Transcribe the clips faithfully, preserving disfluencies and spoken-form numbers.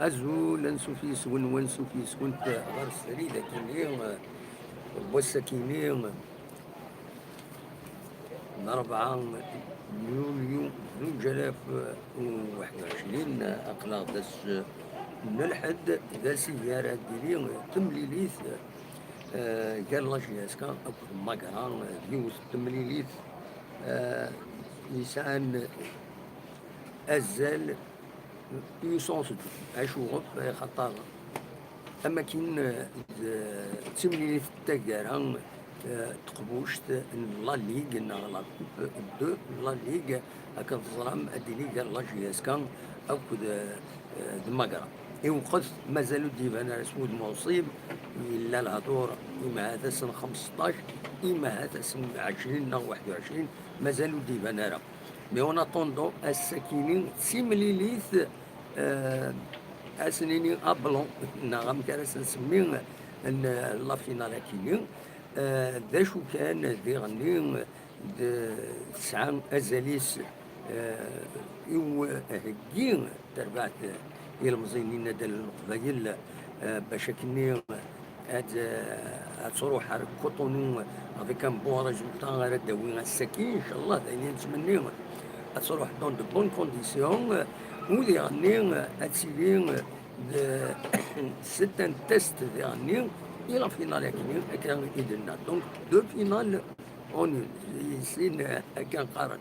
Azul, ansuf yes-wen, wansuf yes-went ɣer srid akini, n wass akini n rebɛa yulyu zuǧ alaf u waḥed u ɛecrin. Aql-aɣ d ass n lḥedd, d ass i ara d-tili temlilit, eh, gar la J S K akked Magra, d yiwet n temlilit, eh, yesɛan azal puissance deux. Acuɣef? Axaṭer am akken, eh, d, d timlilit n taggara, eh, n teqbuct n La Ligue neɣ la Coupe de la Ligue, akken teẓram ad d-tili gar la J S K akked, eh, d Magra. Iwqet, mazal ur d-iban ara s wudem uṣib, yella lehdur, ima ahat ass n xmesṭac, ima ahat ass n ɛecrin neɣ waḥed u ɛecrin, mazal ur d-iban ara. Mais en attendant, ass-akini d timlilit, euh, ad s-nini ablon, neɣ amek ara s-nsemmi, n la finale akini. Euh, d acu kan, diɣenni, d, tesɛa azal-is, euh, i uheggi terbaɛt ilemẓiyen n Nadal n Leqbayel, euh, bac akkenni ad, ad truḥ ar Cotonou avec un bon résultat ara d-tawi ass-agi, inchallah, d ayen i nettmenni, ad truḥ dans de bonnes conditions, u diɣenni ad tili d, c'est un test diɣenni i la finale akkenni, akka i d-nenna. Donc, deux finales en une, i sin akka qqaren.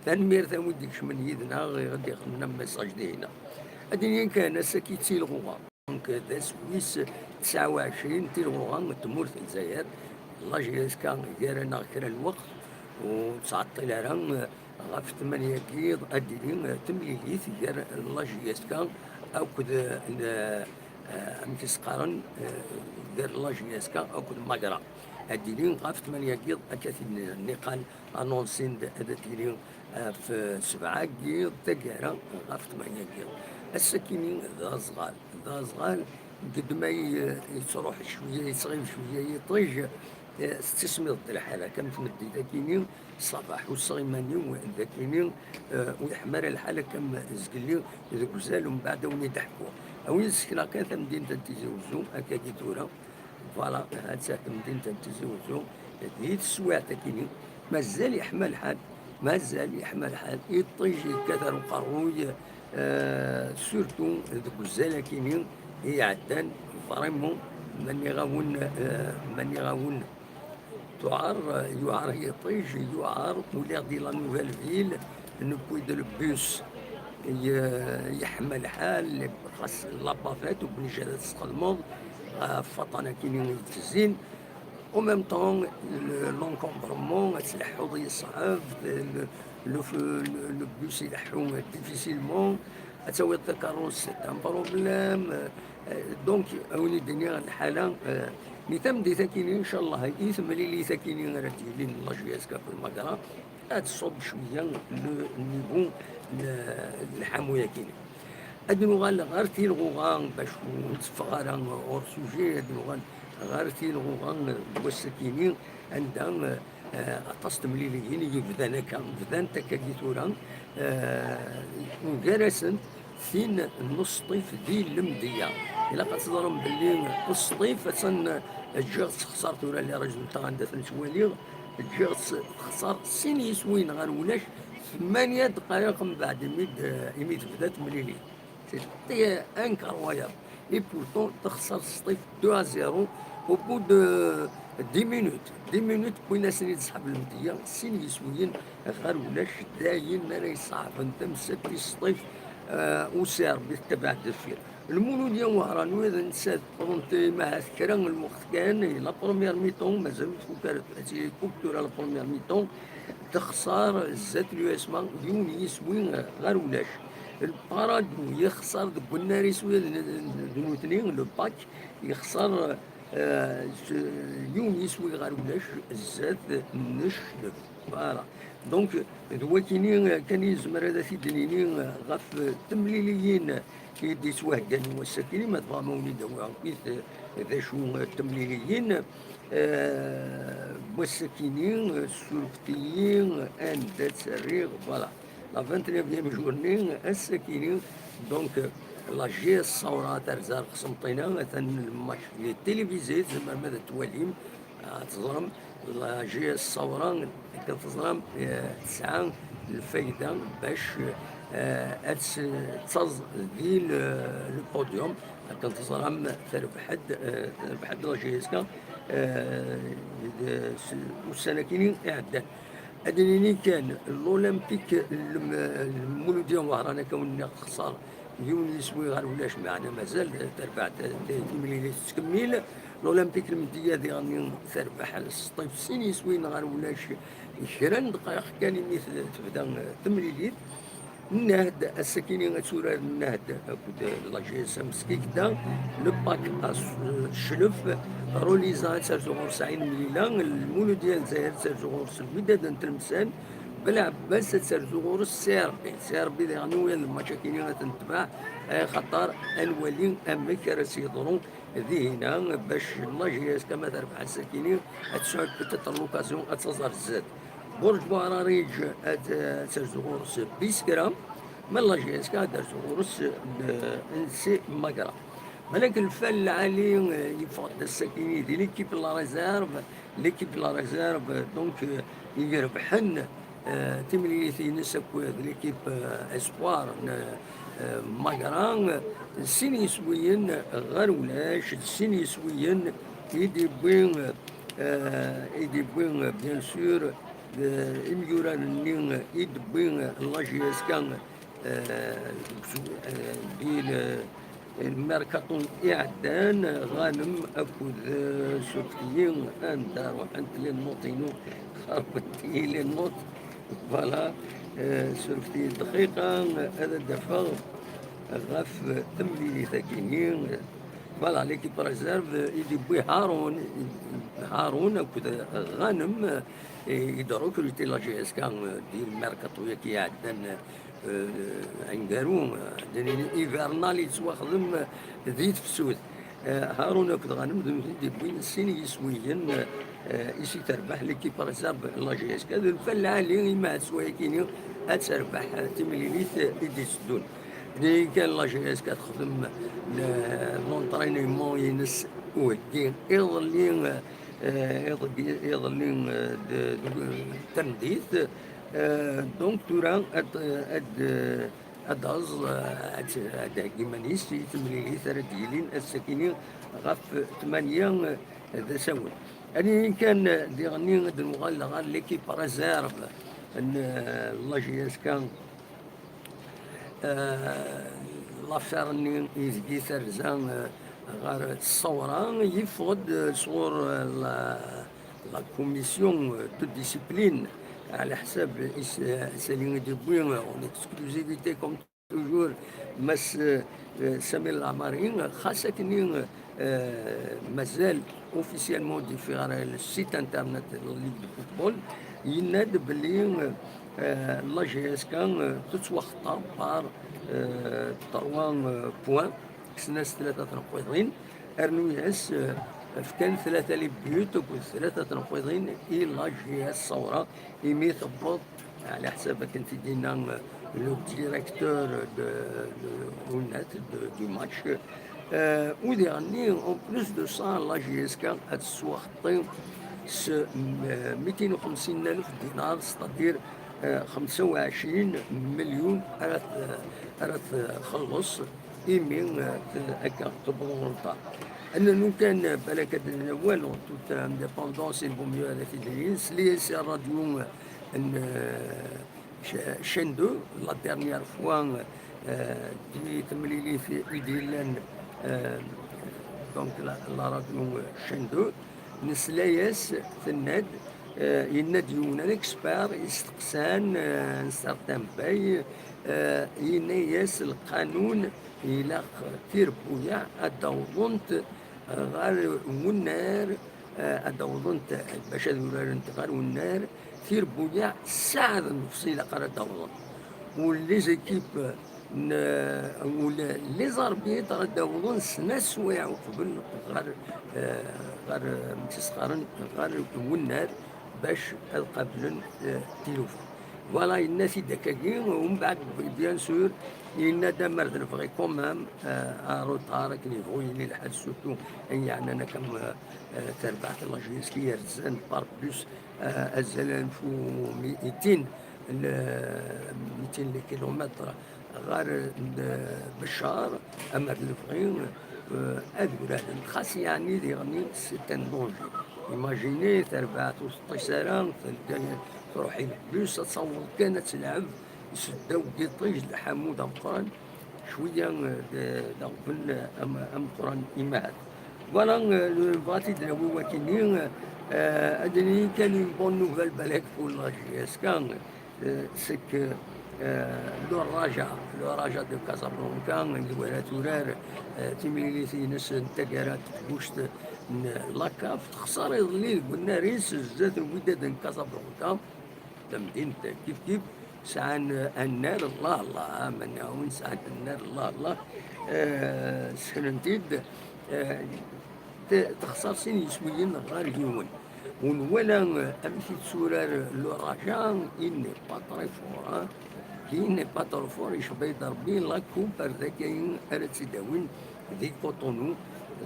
Tanemmirt a wid ikecmen yid-neɣ, i ɣ-d-ixedmen amessage dihin. Ad d-inin kan, ass-agi d tilɣuɣa. Donc, d ass wis tesɛa u ɛecrin n tilɣuɣa n tmurt n Lezzayer. La J S K gar-aneɣ kra n lweqt, ur nettɛeṭṭil ara, ɣef tmanya n yiḍ ad d-tili temlilit gar la J S K akked, eh, amek i s-qqaren, eh, gar la J S K akked Magra. Ad d-tili ɣef tmanya n yiḍ, akka t-id-nniqal, annoncé-d ad d-tili, eh, ɣef sebɛa n yiḍ taggara ɣef tmanya n yiḍ. Ass-akini d aẓɣal, d aẓɣal, deg ma yettruḥ cwiya, yettɣib cwiya yiṭij, eh, tettismiḍ-d lḥala, akka am tmeddit akini, ṣṣabaḥ usseɣ iman-iw d akini, eh, ur yeḥma ara lḥal akka am zgelli deg uzal, umbeɛd a wen-id-ḥkuɣ. A wen-d-sekneɣ kan tamdint n Tizi Uzzu, akkagi tura. Voilà, ahat tamdint n Tizi Uzzu, di teswiɛt akini, mazal yeḥma lḥal, mazal yeḥma lḥal, iṭij yekkat ar uqerruy, eh, surtout deg uzal akini i iɛeddan, vraiment, ma nniɣ-awen, eh, ma nniɣ-awen, tuɛer, yuɛer yiṭij, yuɛer, ula di la Nouvelle Ville, newwi-d le bus, ye-, yeḥma lḥal, xas la bavette, obligé ad tt-txedmeḍ, ɣef waṭṭan akini i d-tezzin. En même temps, le, l'encombrement, ad tleḥḥuḍ yeṣɛeb, le, le, le, le bus ileḥḥu difficilement, ad tawiḍ takeṛṛust, c'est un problème. Euh, donc, a wen-id-iniɣ lḥala, euh, mi tameddit akini, inchallah, i temlilit akini ara d-yilin la J S K akked Magra, ad tṣubb cwiya le niveau n, n lḥamu akini. Ad nuɣal ɣer tilɣuɣa, bac ur netteffeɣ ara hors sujet, ad nuɣal ɣer tilɣuɣa n wass-akini, anda, eh, aṭas temliliyin i yebdan akka, bdant akkagi tura, eh, ugar-asent tin n Usṭif di Lemdeyya. Ilaq ad teẓrem belli Usṭif, attan, ǧǧiɣ-tt texṣer tura, les résultats anda ten-ttwaliɣ, ǧǧiɣ-tt texṣer sin yiswiyen ɣer ulac, tmanya ddqayeq mbeɛd imi d-, imi tebda temlilit. C'était incroyable. Et pourtant, texṣer Sṭif deux à zéro au bout de dix minutes. Dix minutes, wwin-asen-id ṣṣḥab Lemdeyya, sin yiswiyen ɣer ulac, d ayen ara yesɛerben tamsalt i Sṭif, euh, aussi Rebbi tettabaɛ deffir. Lmulud Wehran, ula d netta, tqeḍent imahat kra n lweqt kan, la première mi-temps, mazal ur tfuk ara, ad tili tfuk tura la première mi-temps, texṣer zdat l'U S M A, yiwen yiswi ɣer ulac. Lparadu yexṣer deg unnar iswi d, d, d nutni, le pack, yexṣer, euh, s-, yiwen yiswi ɣer ulac zdat n Ccleb. Voilà. Donc, d wakini kan i nezmer ad t-id-nini ɣef temliliyin i d-yettwaheggan i wass-akini, ma tebɣam a wen-id-awiɣ akkit d acu n temliliyin, euh, n wass-akini, surfet-iyi anda tt-rriɣ, voilà. La vingt-neuvième journée, ass-akini, donc, La G S Saoura terza ar Qsenṭina, atan lmatch di tilivizit, tzemrem ad t-twalim, ad teẓrem. La G S Saoura, akken teẓram, eh, tesɛa lfayda bac, eh, ad tt-, taẓ di le, le podium. Akken teẓram, terbeḥ-d, eh, terbeḥ-d la G S K, eh, d-, s-, ussan-akini iɛeddan. Ad nini kan, l'Olympique, lem-, Lmuludya n Wehran, akka wen-nniɣ, texṣer yiwen yiswi ɣer ulac, meɛna mazal terbeḥ t-, t-, timlilit tettkemmil. L'Olympique Lmedya diɣen terbeḥ s ṭṭif sin yiswiyen ɣer ulac, kra n dqayeq kan imi t-, tebda temlilit. Nnehd, ass-akini ad turar Nnehd akked la G S M Skikda, le pack à s-, Cclef, Roliza ad terzu ɣur-s Ɛin Mlila, Lmuludya n Lezzayer ad terzu ɣur-s Lwidad n Tlemsan, Belɛebbas ad terzu ɣur-s C R B. C R B diɣen ula d lmatch-akini ad t-netbeɛ, axaṭer ad nwali amek ara s-yeḍru dihina, bac la G S K ma terbeḥ ass-akini ad tesɛu peut-être l'occasion ad taẓ ar zdat. Burǧ Buɛrariǧ ad, ad terzu ɣur-s Biskra, ma la G S K ad terzu ɣur-s, eh, N C Magra. Malak lfal lɛali, eh, yeffeɣ-d ass-akini di l'équipe la réserve, l'équipe la réserve, donc, eh, i irebḥen, eh, timlilit-ines akked l'équipe, eh, espoir n, eh, Magra, sin yiswiyen ɣer ulac, d sin yiswiyen i d-yewwi, eh, i d-yewwi, bien sûr, eh, imyuraren-nni i d-tewwi la G S K, eh, deg usu-, eh, di le-, lmerkaṭu iɛeddan, Ghanem akked, eh, surfet-iyi anda ruḥent les notes-inu, xerben-iyi les notes. Voilà, eh, surfet-iyi dqiqa, ad d-afeɣ ɣef temlilit-agi-nni. Voilà, l'équipe réserve i d-yewwi Haroun, Haroun akked Ghanem, eh, i d-recruter la G S K, eh, di lmerkaṭu-yagi iɛeddan, eh, aneggaru, eh, ad nini hivernal, yettwaxdem di tefsut. Eh, Haroun akked Ghanem d nutni i d-yewwin sin yiswiyen, eh, i s-terbeḥ l'équipe réserve n la G S K. D lfal lɛali, imi ahat s wayagi-nni ad terbeḥ timlilit i d-iteddun. Dagi kan la G S K texdem le-, l'entraînement-ines uheggi iḍelli, eh, iḍelli, iḍelli, eh, d, d, tameddit. Eh, donc tura ad, ad, ad aẓ, eh, ad, ad d-heggi iman-is i temlilit ara d-yilin ass-akini ɣef tmanya, eh, d asawen. Ad nini kan, eh, diɣenni ad nuɣal ɣer l'équipe réserve n, eh, la G S K. Eh, l'affaire-nni ideg terza, eh, ɣer Ṣṣawra, yeffeɣ-d, eh, sɣur, eh, la, la commission, eh, de discipline, ɛla ḥsab is-, eh, isali i d-yewwi, eh, en exclusivité comme toujours, Mass, eh, Samir Lamari, xas akken, eh, mazal officiellement d-yeffeɣ ɣer le site internet de la Ligue de football, yenna-d belli, eh, la G S K, eh, tettwaxeṭṭer par, eh, trois, eh, points, kksen-as tlata tneqqiḍin, rnu-yas, eh, fkan tlata les buts akked tlata tneqqiḍin i la G S Ṣawra, imi tewweḍ, ɛla ḥsab akken t-id-yenna, eh, le directeur de, de, honnête de, du match. Eh, u diɣenni, en plus de ça, la G S K ad tettwaxeṭṭi s, eh, mitin u xemsin alef dinar, c'est-à-dire, eh, xemsa u ɛecrin milyun ara t-, ara txelleṣ imi, eh, t-, akka tewweḍ ɣer lṭar. Ad nernu kan, eh, balak ad d-nini awal, en toute indépendance, il vaut mieux ad t-id-nini, nesla-yas i ṛṛadyu, eh, n, eh, Ch-, Chaîne deux, la dernière fois, eh, di temlilit i d-yellan, eh, donc la, la radio Chaîne deux, nesla-yas, tenna-d, eh, yenna-d yiwen n expert, isteqsan, eh, n certain bay, eh, yenna-yas lqanun ilaq tirbuyaɛ ad d-awḍent ɣer wennar, eh, ad d-awḍent bac ad urarent ɣer wennar, tirbuyaɛ ssaɛd nnefṣ ilaq ara d-awḍent. U les équipes n, u les arbitres ad d-awḍen sna swayeɛ uqbel ɣer, eh, ɣer, eh, amek i s-qqaren, ɣer wennar bac ad qablen, eh, tilufa. Voilà, yenna-t-id akkagi, umbeɛd, bien sûr, yenna-d amer d lebɣi quand même, euh, un retard, akken yebɣu yili lḥal, surtout ayen yeɛnan akka, euh, euh, tarbaɛt n la J S K yerzan par bus, euh, azal alef u mitin, le, mitin le kilomètre ɣer, euh, Beccar, amer d lebɣi, euh, ad uraden. Xas yeɛni diɣen, c'est un danger. Imaginez, tarbaɛt ur teṭṭis ara, telga truḥ i lebus, ad taweḍ kan ad telɛeb s ddaw n yiṭij, lḥamu d ameqqran, cwiya, eh, d, d aɣbel, eh, am-, ameqqran imahat. Voilà, eh, nebɣa ad t-id-nawi wakini, eh, ad d-nini kan une bonne nouvelle, balak pour la J S K, eh, c'est que, eh, le Raja, le Raja de Casablanca, nwala turar, eh, timlilit-ines n taggara n tebbuct n la CAF, texṣer iḍelli deg unnar-is zdat n Wydad n Casablanca. Tamdint kif kif sɛan annar, Allah Allah, ma nɛawen sɛan annar, Allah Allah, eh, sseknen-t-id, eh, te-, texṣer sin yiswiyen ɣer yiwen. Ur nwala, eh, amek i yetturar le Raja, il n'est pas très fort, hein. Il n'est pas très fort, icba-yi-d Rebbi, la coupe ar d akayi ara tt-id-awin di Cotonou,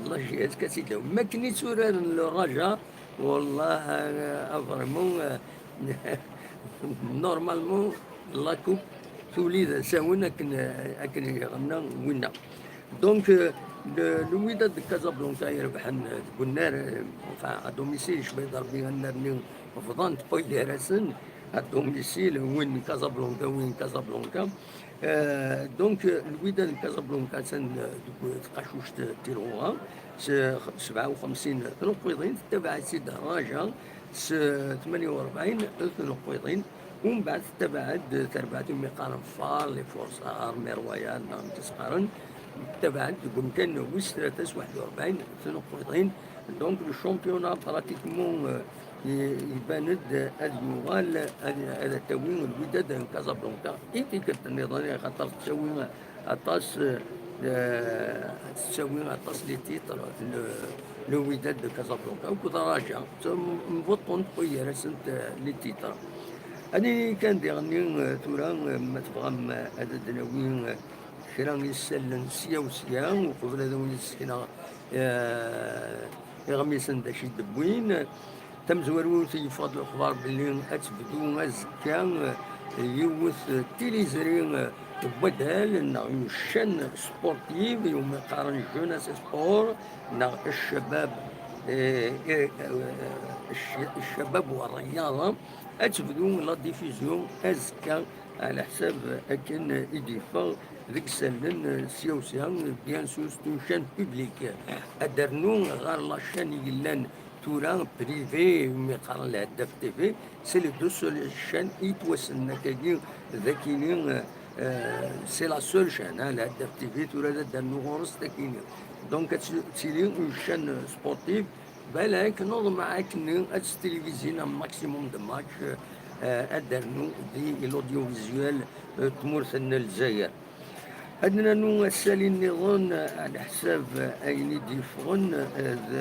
la J S K ad tt-id-awin. Mi akken i tturaren le Raja, Wallah, eh, vraiment, eh, normalement, la coupe tuli d asawen akken, eh, akken i ɣenna winna. Donc, eh, le, le Wydad de Casablanca irebḥen, eh, deg unnar, eh, enfin, à domicile, cba-yi-d Rebbi, annar-nni bḍan-t gar-asen, à domicile, win Casablanca, win Casablanca. Euh, donc, euh, le Wydad n Casablanca atan, euh, deg tqacuct n Tilɣuɣa, s sebɛa u xemsin tneqqiḍin, tettabaɛ-itt-id Raja s tmanya u rebɛin tneqqiḍin, umbeɛd tettabaɛ-d tarbaɛt umi qqaren FAR, les Forces Armées Royales, neɣ amek i s-qqaren, tettabaɛ-d deg umkan wis tlata s waḥed u rebɛin tneqqiḍin. Donc, le championnat, pratiquement, euh, i-, iban-d ad yuɣal ad, ad tawi Lwidad n Casablanca i tikkelt nniḍen, axaṭer tettawi aṭas, eh, tettawi aṭas les titres, le, Lwidad de Casablanca, akked Raja, mbuṭṭun, tewwi gar-asent, eh, les titres. Ad nini kan diɣenni, eh, tura, eh, ma tebɣam, eh, ad d-nawi, eh, kra n yisallen sya u sya, uqbel ad awen-d-sekneɣ, eh, iɣmisen d acu i d-wwin. Tamezwarut, yeffeɣ-d lexbar belli ad tebdu azekka, eh, yiwet, eh, tilizri, eh, n waddal neɣ une chaîne sportive iwumi qqaren Jeunesse Sport neɣ Ccabab, eh, eh, eh, Cc-, Ccabab wa Rriyaḍa. Ad tebdu la diffusion azekka, ɛla ḥsab akken i d-yeffeɣ deg isallen, eh, sya u sya, bien sûr, c'est une chaîne publique. Ad d-rnu ɣer la chaîne i yellan tura, privé, umi qqaren Lheddaf T V, c'est les deux seules chaînes i yettwassnen akkagi d akini, eh, eh, c'est la seule chaîne, hein, Lheddaf T V, tura ad d-rnu ɣur-s d akini. Donc, ad t-, tili une chaîne sportive, balak, neḍmeɛ akken ad s-tilivizin un maximum de matchs, eh, ad d-rnu di l'audiovisuel, eh, tmurt n Lezzayer. Ad nernu asali nniḍen, eh, ɛla ḥsab, eh, ayen i d-yeffɣen, eh, d,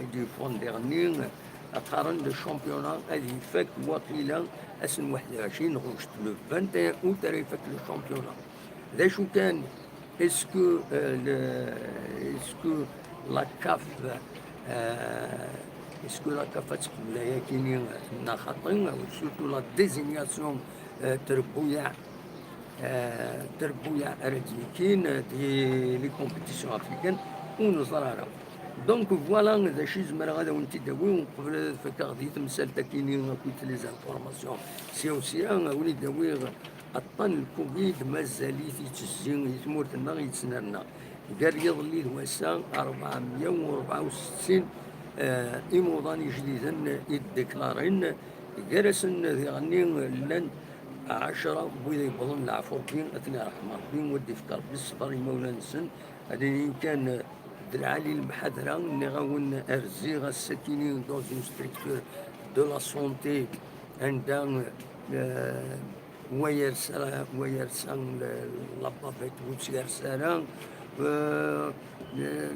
i d-yeffɣen diɣenni, eh, qqaren le championnat ad ifak waqila ass n waḥed u ɛecrin ɣuct, le vingt et un août ara ifak le championnat. D acu kan, est-ce que, euh, le, est-ce que la CAF, euh, est-ce que la CAF ad teqbel ayakini neɣ xaṭi, surtout la désignation, euh, trebbuyaɛ, euh, trebbuyaɛ ara d-yekkin di les compétitions africaines, ur neẓri ara. Donc voilà, d acu i zemreɣ ad awen-t-id-awiɣ, uqbel ad fakkeɣ di temsalt akini akkit les informations sya u sya, ad awen-id-awiɣ aṭṭan n lkubid mazal-it yettezzi di tmurt-nneɣ, yettnerna. Gar yiḍelli d wass-a, rebɛemya u rebɛa u settin, eh, imuḍan ijdiden i d-deklaren. Gar-asen diɣenni llan ɛecra n wid yewwḍen leɛfu Rebbi, ad ten-iṛḥem Rebbi, u ad d-ifk Rebbi ṣṣber i imawlan-nsen. Ad inin kan, eh, d lɛali lemḥadra, nniɣ-awen rziɣ ass-akini dans une structure de la santé, anda, eh, wa yersa, wa yersa l-, la bavette, ur tt-yersa ara, eh, eh,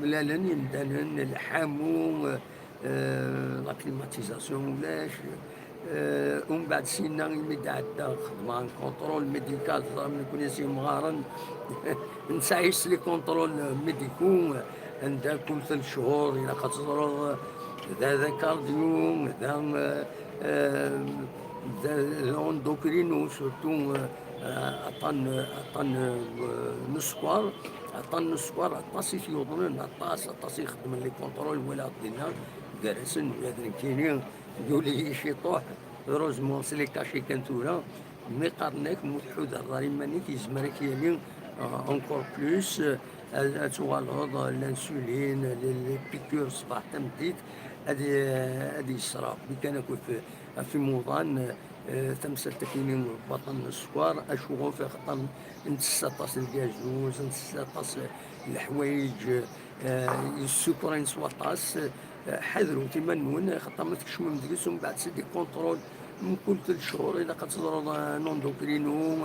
mlalen yimdanen, lḥamu, eh, la climatisation ulac, Umbeɛd sinna imi d-ɛeddaɣ xedmeɣ un contrôle médical, teẓram nekkni s yemɣaren nesɛa les contrôles médicaux, anda kul tlata cchur ilaq ad teẓreḍ da d cardio, da d endocrino, surtout aṭṭan aṭṭan n sskeṛ, aṭṭan n sskeṛ aṭas i t-yuḍnen, aṭas aṭas i xeddmen les contrôles, walaɣ dinna gar-asen ula d nekkini. Yuli-yi ciṭuḥ, heureusement c'est les cachets kan tura, mi qqaren-ak mu tḥudeḍ ar iman-ik yezmer ad k-yali encore plus, ad tuɣaleḍ l'insuline, les piqûres ṣṣbeḥ tameddit, ad yesra Rebbi kan akk ɣef imuḍan. Tamsalt-agi n waṭṭan n sskeṛ, acuɣef? Axaṭer ntess aṭas n lgazuz, ntess aṭas n leḥwayeǧ yessukren s waṭas. Ḥadrut iman-nwen, axaṭer ma tkecmem deg-s umbeɛd c'est des contrôles, mkul tlata cchur ilaq ad teẓreḍ un endocrino,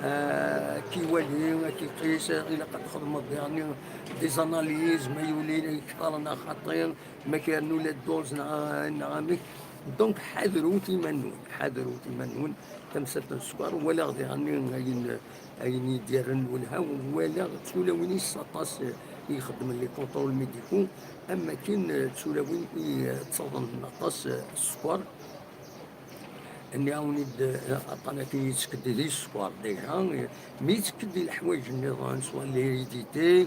ad k-iwali, ad k-iqis, ilaq ad txedmeḍ diɣenni des analyses ma yuli kter neɣ xaṭi, ma k-yernu la dose neɣ amek. Donc ḥadrut iman-nwen, ḥadrut iman-nwen. Tamsalt n sskeṛ, walaɣ diɣenni ayen ayen i d-yerren lwelha, walaɣ d tulawin-is aṭas i ixeddmen les contrôles médicaux, am wakken d tulawin i ttaḍnen aṭas sskeṛ. Nniɣ-awen-id aṭṭan akken yettekk-d di sskeṛ déjà, mi yettekk-d i leḥwayeǧ nniḍen, soit l'hérédité,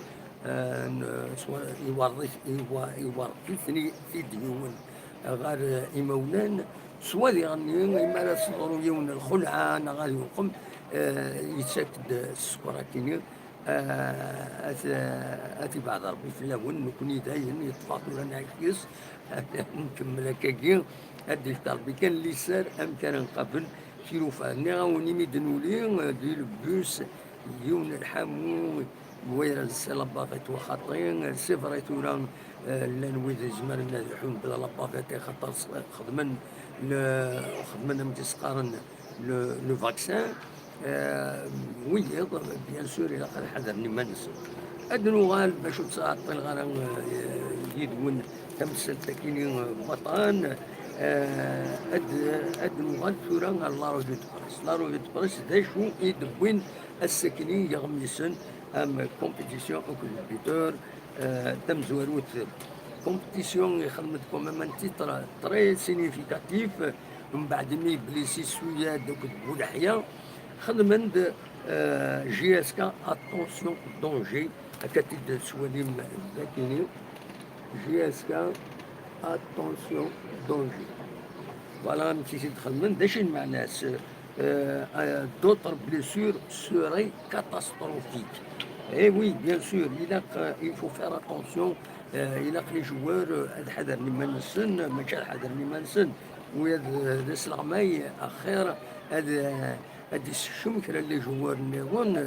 soit iwerḍ-it-id yiwen ɣer imawlan, s wadiɣ-nni imi ara teḍru yiwen lxelɛa neɣ ad yuqem, yettak-d sskeṛ akkenni. Ad t-ibeɛɛed Rebbi fell-awen, nekkni dayen yeṭṭef-aɣ tura nɛic yes, nkemmel akkagi, ad d-ifk Rebbi kan liser amek ara nqabel tilufa. Nniɣ-awen imi d-nuli di lebus, yiwen lḥamu, wayra c'est la bavette waxaṭi, c'est vrai tura llan wid izemren ad lḥun bla la bavette axaṭer xedmen xedmen amek i s-qqaren le vaccin. Wiyiḍ bien sûr ilaq ad ḥadren iman-nsen. Ad nuɣal bac ur ttɛeṭṭileɣ ara yid-wen tamsalt-akini n waṭṭan, ad nuɣal tura ɣer la revue de presse. La revue de presse d acu i d-wwin ass-akini yeɣmisen am compétition akked le buteur, tamezwarut compétition ixdem-d quand même un titre très significatif. Mbeɛd imi blessi Suyad akked Buleḥya, xedmen-d J S K attention danger, akka t-id-tettwalim dakini, J S K attention danger. Voilà amek i t-id-xedmen, d acu i d lmeɛna-s? D'autres blessures seraient catastrophiques. Eh oui, bien sûr, ilaq, il faut faire attention, ilaq les joueurs ad ḥadren iman-nsen, mačči ad ḥadren iman-nsen, wiyaḍ d asleɣmay axir ad ad d-issekcem kra n les joueurs nniḍen,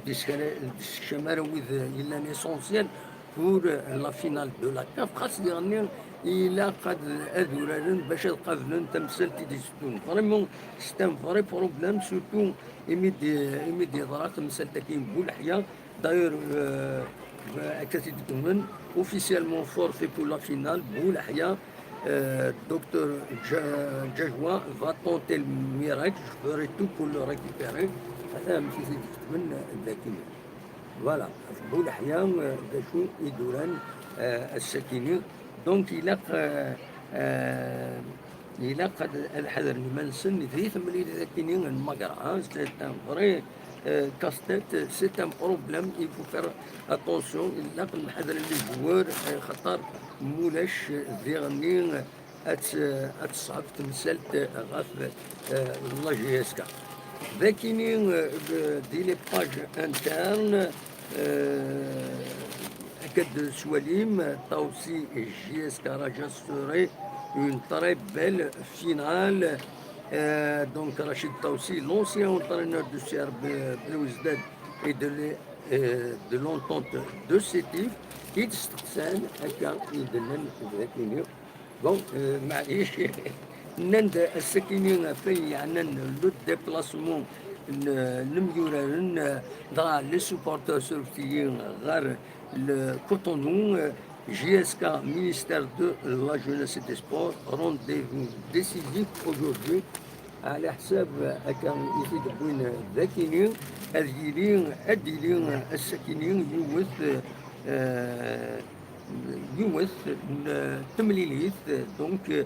d-issekcam ara wid yellan essentiel pour la finale de la CAF, xas diɣenni ilaq ad uraren bac ad qablen tamsalt i d-iteddun. Vraiment c'est un vrai problème, surtout imi d-yeḍra tamsalt-agi n Buleḥya. D'ailleurs, akka t-id-ggummen, officiellement forfait pour la finale, Buleḥya, Docteur Djajwa va tenter le miracle, je ferai tout pour le récupérer. Amek i t-id-ggummen dakini. Voilà, Buleḥya, d acu i d-uran ass-akini. Donc ilaq Ilaq ad ḥadren iman-nsen di temlilit-akini n Magra. C'est un vrai casse-tête, c'est un problème, il faut faire attention. Ilaq ad nḥadren les joueurs, xaṭer mulac diɣenni ad teṣɛeb temsalt ɣef la J S K. Dakini, di les pages internes, akka d-tettwalim, Taosi J S K Raja serait une très belle finale. Donc Rachid Taosi, l'ancien entraîneur de C R B Belouizdad et de l'Entente de Sétif, i d-isteqsan akka i d-nnan dakini. Bon, maɛlic, nnan-d ass-akini ɣef wayen yeɛnan le déplacement n yimyuraren, dɣa les supporters surftiyi ɣer le Cotonou, J S K, Ministère de la Jeunesse et des Sports, rendez-vous décisif aujourd'hui. Ɛla ḥsab akka i t-id-wwin d akini, ad yili, ad d-yili ass-akini yiwet, euh, yiwet n temlilit, donc, euh,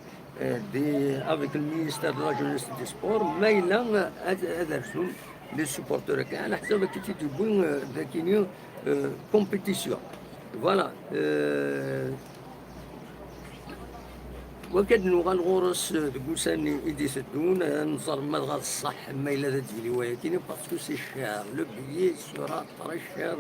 des, avec le ministère de la Jeunesse et des Sports, ma yella ad, ad rsun les supporters akka, ɛla ḥsab akka i t-id-yewwi, euh, d akini, euh, compétition. Voilà. Euh, Wakad nuɣal ɣur-s deg ussan i d-iteddun, ad nẓer ma dɣa d ṣṣeḥ ma yella d ad d-yili wayakini, parce que c'est cher, le billet sera très cher,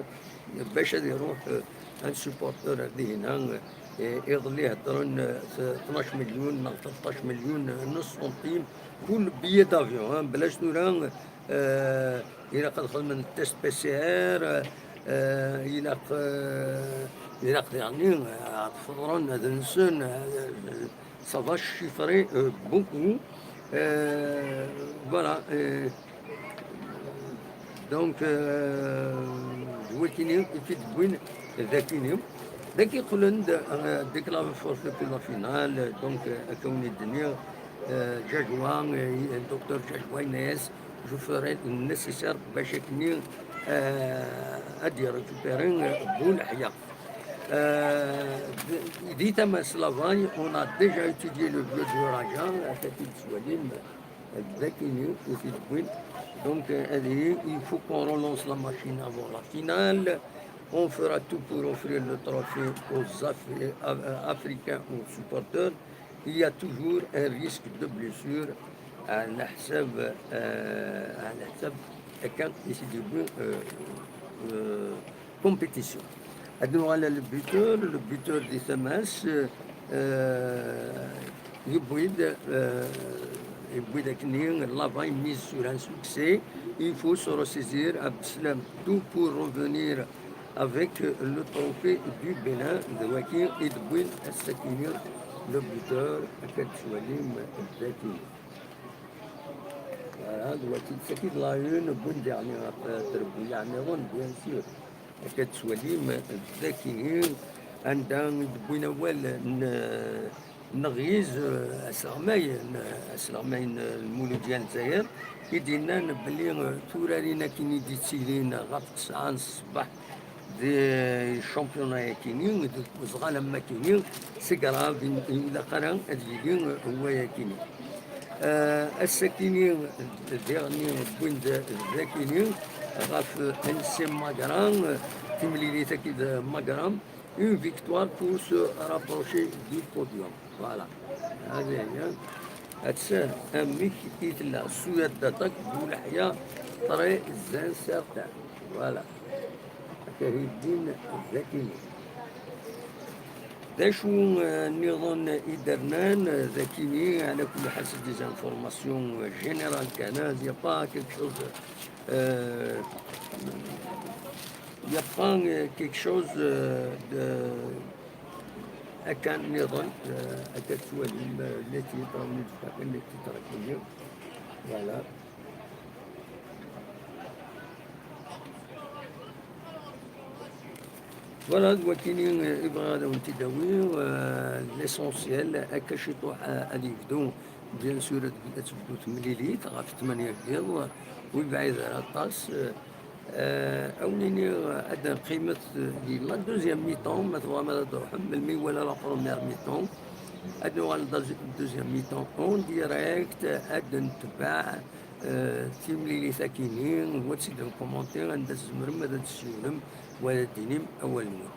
bac ad iruḥ, euh, un supporter ar dihina, euh, iḍelli heddren, euh, tnac million neɣ tleṭṭac million, euh, n centimes, kul billet d'avion, hein, belac tura, euh, ilaq ad xedmen test P C R, euh, ilaq, euh, ilaq diɣenni, euh, ad feḍren, ad nsen, euh, ça va chiffrer, euh, beaucoup. Euh, voilà. Euh, donc, euh, d wakini i t-id-wwin d akini. Dagi qqlen-d, euh, déclaré forfait pour la finale. Donc, euh, akka wen-d-nniɣ, euh, Jajwa, euh, docteur Jajwa yenna-yas, je ferai le nécessaire bac akken, euh, ad d-récupérer, euh, Bu Leḥya. Euh, di, di tama-s Lavay, on a déjà étudié le jeu du Raja, akka i t-id-tettwalim, d akini i t-id-wwin. Donc, euh, ad yili, il faut qu'on relance la machine avant la finale. On fera tout pour offrir le trophée aux Afri-, euh, Africains, aux supporters. Il y a toujours un risque de blessure. Ɛla ḥsab, euh, ɛla ḥsab akka i t-id-yewwi, euh, euh, compétition. Ad nuɣal ɣer le buteur, le buteur di tama-s, euh, yewwi-d, euh, yewwi-d akkenni, Lavay mise sur un succès, il faut se ressaisir, Abdeslam, tout pour revenir avec le trophée du Bénin, d wagi i d-wwin ass-akini le buteur, akka d-tettwalim d akini. Voilà, d wagi d sakid la une, wwin diɣen ɣef trebbuyaɛ nniḍen, bien sûr. Akka d-tettwalim d akini, anda i d-wwin awal n, n Ɣiz, eh, asleɣmay n, asleɣmay n Lmuludya n Lezzayer, i d-yennan belli, eh, turarin akken i d-ittilin ɣef tesɛa n ṣṣbeḥ di championnat-akini, deg uzɣal am wakini, c'est grave, i, i ilaq ara ad yili, eh, wayakini. Eh, ass-akini, diɣenni wwin-d d akini ɣef N C Magra, eh, timlilit-agi d Magra, une victoire pour se rapprocher du podium. Voilà. Hadi hiya. Atta amek i tella. Suyat d'attaque, Bu Leḥya, très incertain. Voilà. Akka i d-wwin d akini. D acu, eh, nniḍen i d-rnan, eh, d akini, ɛla kulli ḥal, c'est des informations, eh, générales kan, hein, il y a pas quelque chose, eh, il y a pas, eh, quelque chose, eh, de, akan nniḍen, eh, akka tettwalim, eh, les titres, les titres, les titres, voilà. Voilà, d wakini, eh, i bɣiɣ ad awen-t-id-awiɣ, eh, l'essentiel, akka ciṭuḥ, eh, ad yebdu, bien sûr, ad, ad tebdu temlilit ɣef ttmanya n yiḍ, ur yebɛid ara aṭas, eh, eh, ad wen-iniɣ, eh, ad neqqimet, eh, di la deuxième mi-temps, ma tebɣam ad d-truḥem, melmi wala la première mi-temps, ad nuɣal la deuxi-, deuxième mi-temps en direct, eh, ad netbeɛ, eh, timlilit-akini, wa tt-id-nkumanti, anda tzemrem ad d-tessiwlem, wa ad d-tinim awal-nwen.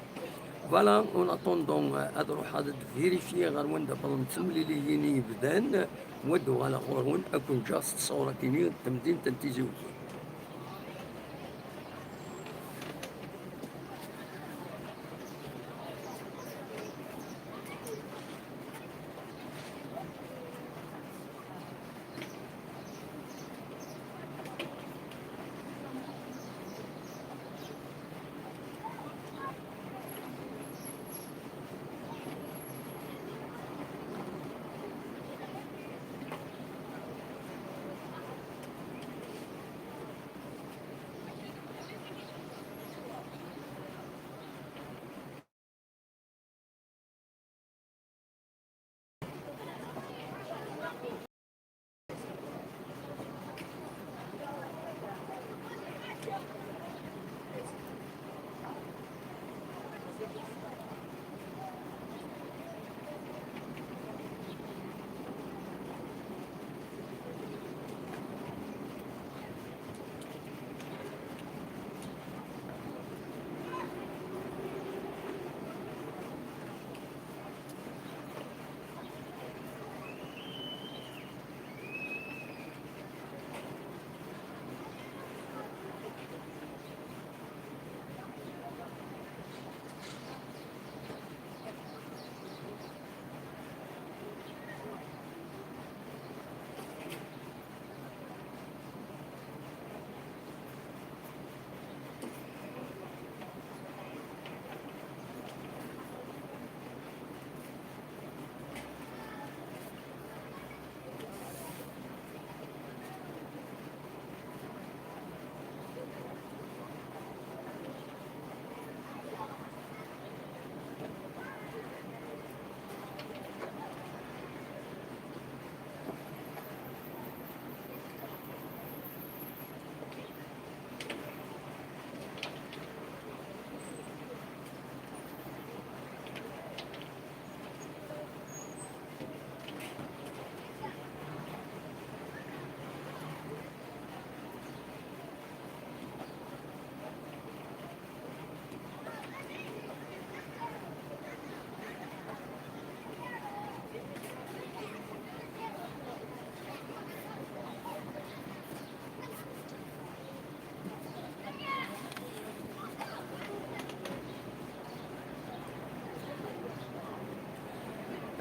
Voilà, en attendant, eh, ad ruḥeɣ ad d-vérifier ɣer wanda wwḍent temliliyin i yebdan, wa ad d-uɣaleɣ ɣur-wen, ad ken-ǧǧeɣ s ttesɣur-akini n temdint n Tizi Uzzu.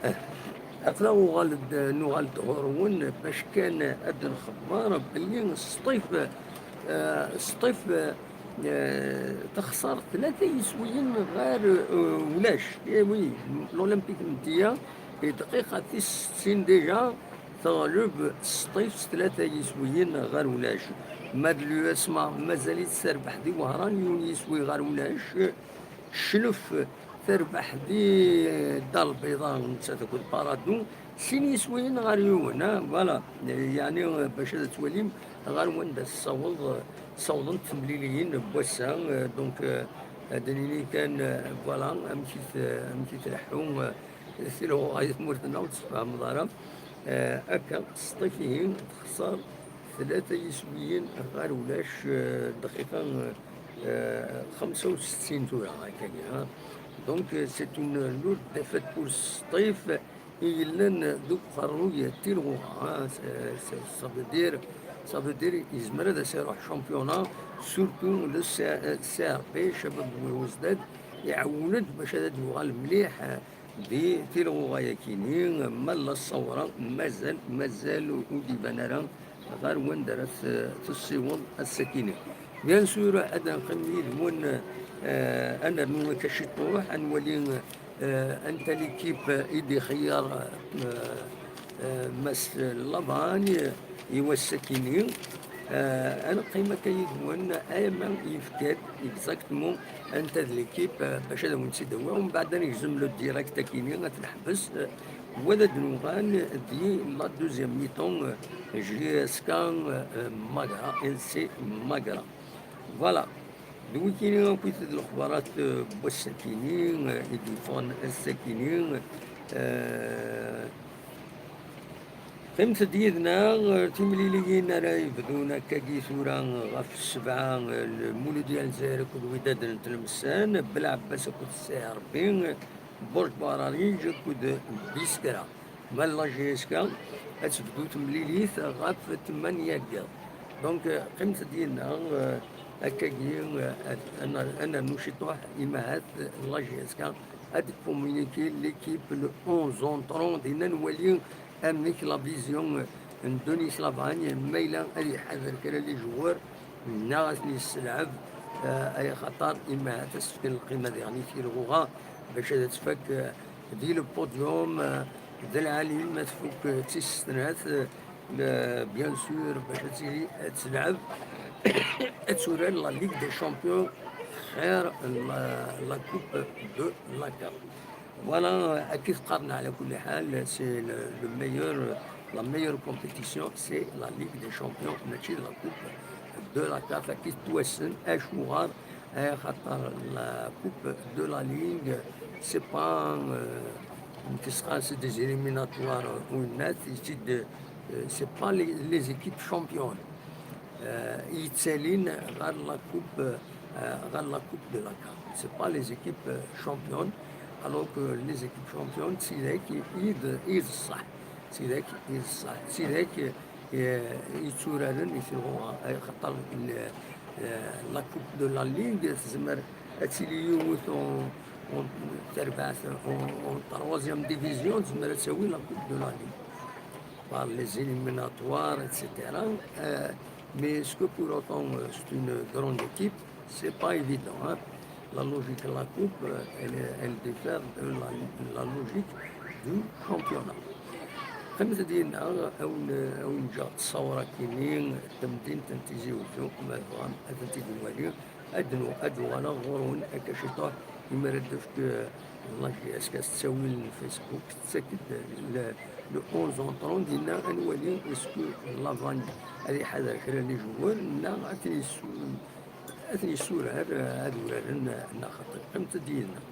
Aql-aɣ uɣal-d, nuɣal-d ɣur-wen bac kan ad d-nxebber belli Sṭif, eh, Sṭif, eh, texṣer tlata yiswiyen ɣer, eh, ulac. Eh oui, l'Olympique Mdiyya, i dqiqa tis settin déjà, teɣleb Sṭif s tlata yiswiyen ɣer ulac. Ma d l'U S M A mazal-itt terbeḥ di Wehran, yiwen yiswi ɣer ulac. Cclef terbeḥ di Dda Lbeyḍa, nettat akked Paradou, sin yiswiyen ɣer yiwen, ah, voilà. Yeɛni, bac ad twalim ɣer wanda tessaweḍ, ssawḍent temliliyin n wass-a, euh, donc, euh, ad d-nini kan, euh, voilà, amek i t-, amek i tleḥḥu, euh, tilɣuɣa i tmurt-nneɣ, ur tessefhameḍ ara. Euh, akka, Sṭif ihi texṣer tlata yiswiyen ɣer ulac, euh, dqiqa, euh, xemsa u settin tura, akka, hein. Donc, euh, c'est une lourde défaite pour Sṭif i yellan deg uqerruy n tilɣuɣa, hein. C'est, c'est, ça veut dire, ça veut dire yezmer ad as-iruḥ championnat, surtout le C-, euh, C R P, Cabab Bouhousdad, iɛewwel-d bac ad yuɣal mliḥ, euh, di tilɣuɣa-yakini, ma la ṣṣawra, mazal, mazal ur d-iban ara ɣer wanda ara t-, tessiweḍ ass-akini. Bien sûr, ad neqqim yid-wen, euh, ad nernu akka ciṭuḥ, ad nwali, euh, anta l'équipe i d-ixeyyer, euh, euh, Mass Lavagne i wass-akini. Euh, ad neqqim akka yid-wen, ama yefka-d exactement anta d l'équipe, euh, bac ad awen-tt-id-awiɣ, umbeɛd ad negzem le direct akini, ad t-neḥbes, euh, wa ad d-nuɣal di la deuxième mi-temps, euh, J S K, euh, Magra, L C Magra. Voilà. D wikini akk i d lexbarat, euh, n wass-akini, euh, i d-yeffɣen ass-akini. Euh, Qqimet-d yid-neɣ, euh, timliliyin ara yebdun akkagi tura ɣef ssebɛa, euh, Lmulud Lezzayer akked Wydad n Tlemsan, Belɛebbas akked Sseɛrbi, Burj Bararij akked Biskra. Ma d la J S K, ad tebdu temlilit ɣef ttmanya n yiḍ. Donc, euh, qqimet-d yid-neɣ, euh, akkagi, euh, ad, ad ner-, ad nernu ciṭuḥ, imahat la J S K ad d-communiquer l'équipe le onze entrant, dinna ad nwali amek la vision n Denis Lavagne, ma yella ad iḥader kra les joueurs, neɣ ad ten-yesselɛeb, eh, ay axaṭer imahat ad s-fken lqima diɣen i tilɣuɣa bac ad tfak, eh, di le podium, eh, d lɛali ma tfuk, eh, d tis snat, eh, le-, bien sûr, bac ad tili ad telɛeb, ad turar la Ligue des Champions xir la, la Coupe de la CAF. Voilà, euh, akka i qqaren ɛla kulli ḥal, c'est le, le meilleur, la meilleure compétition, c'est la Ligue des Champions, mačči d la Coupe de la CAF, akka i tettwassen, acuɣer? Eh, xaṭer la Coupe de la Ligue, c'est pas, euh, une, c'est des éliminatoires, euh, ou une, c'est de, euh, c'est pas les, les équipes championnes. Euh, yettalin ɣer la Coupe, euh, ɣer la Coupe de la CAF. C'est pas les équipes, euh, championnes, alors que les équipes championnes, d tidak i, i d, i d ṣṣeḥ. D tidak i d ṣṣeḥ. D tidak, euh, yetturaren i tilɣuɣa, euh, xaṭer, euh, la Coupe de la Ligue, tezmer ad tili yiwet en, en, terbaɛt, en, en troisième division, tezmer ad tawi la Coupe de la Ligue par les éliminatoires, et cetera. Euh, mais est-ce que pour autant, euh, c'est une grande équipe? C'est pas évident, hein. La logique de la coupe, euh, elle, est- elle diffère de la, la logique du championnat. Qqimet dinna, awen, awen ǧǧeɣ ttṣawra kini, tamdint n Tizi Uzzu, ma tebɣam, ad tent-id-nwali. Ad nu-, ad uɣaleɣ ɣur-wen akka ciṭuḥ, imi ara d-tefk, eh, la J S K s ttawil n Facebook, tettak-d le, le onze entrant, dinna ad nwali est-ce que Lavagne ad iḥader kra n les joueurs, neɣ ad ten-yessu-, ad ten-yessurar, eh, ad uraren, eh, neɣ xaṭi. Qqimet-d yid-neɣ.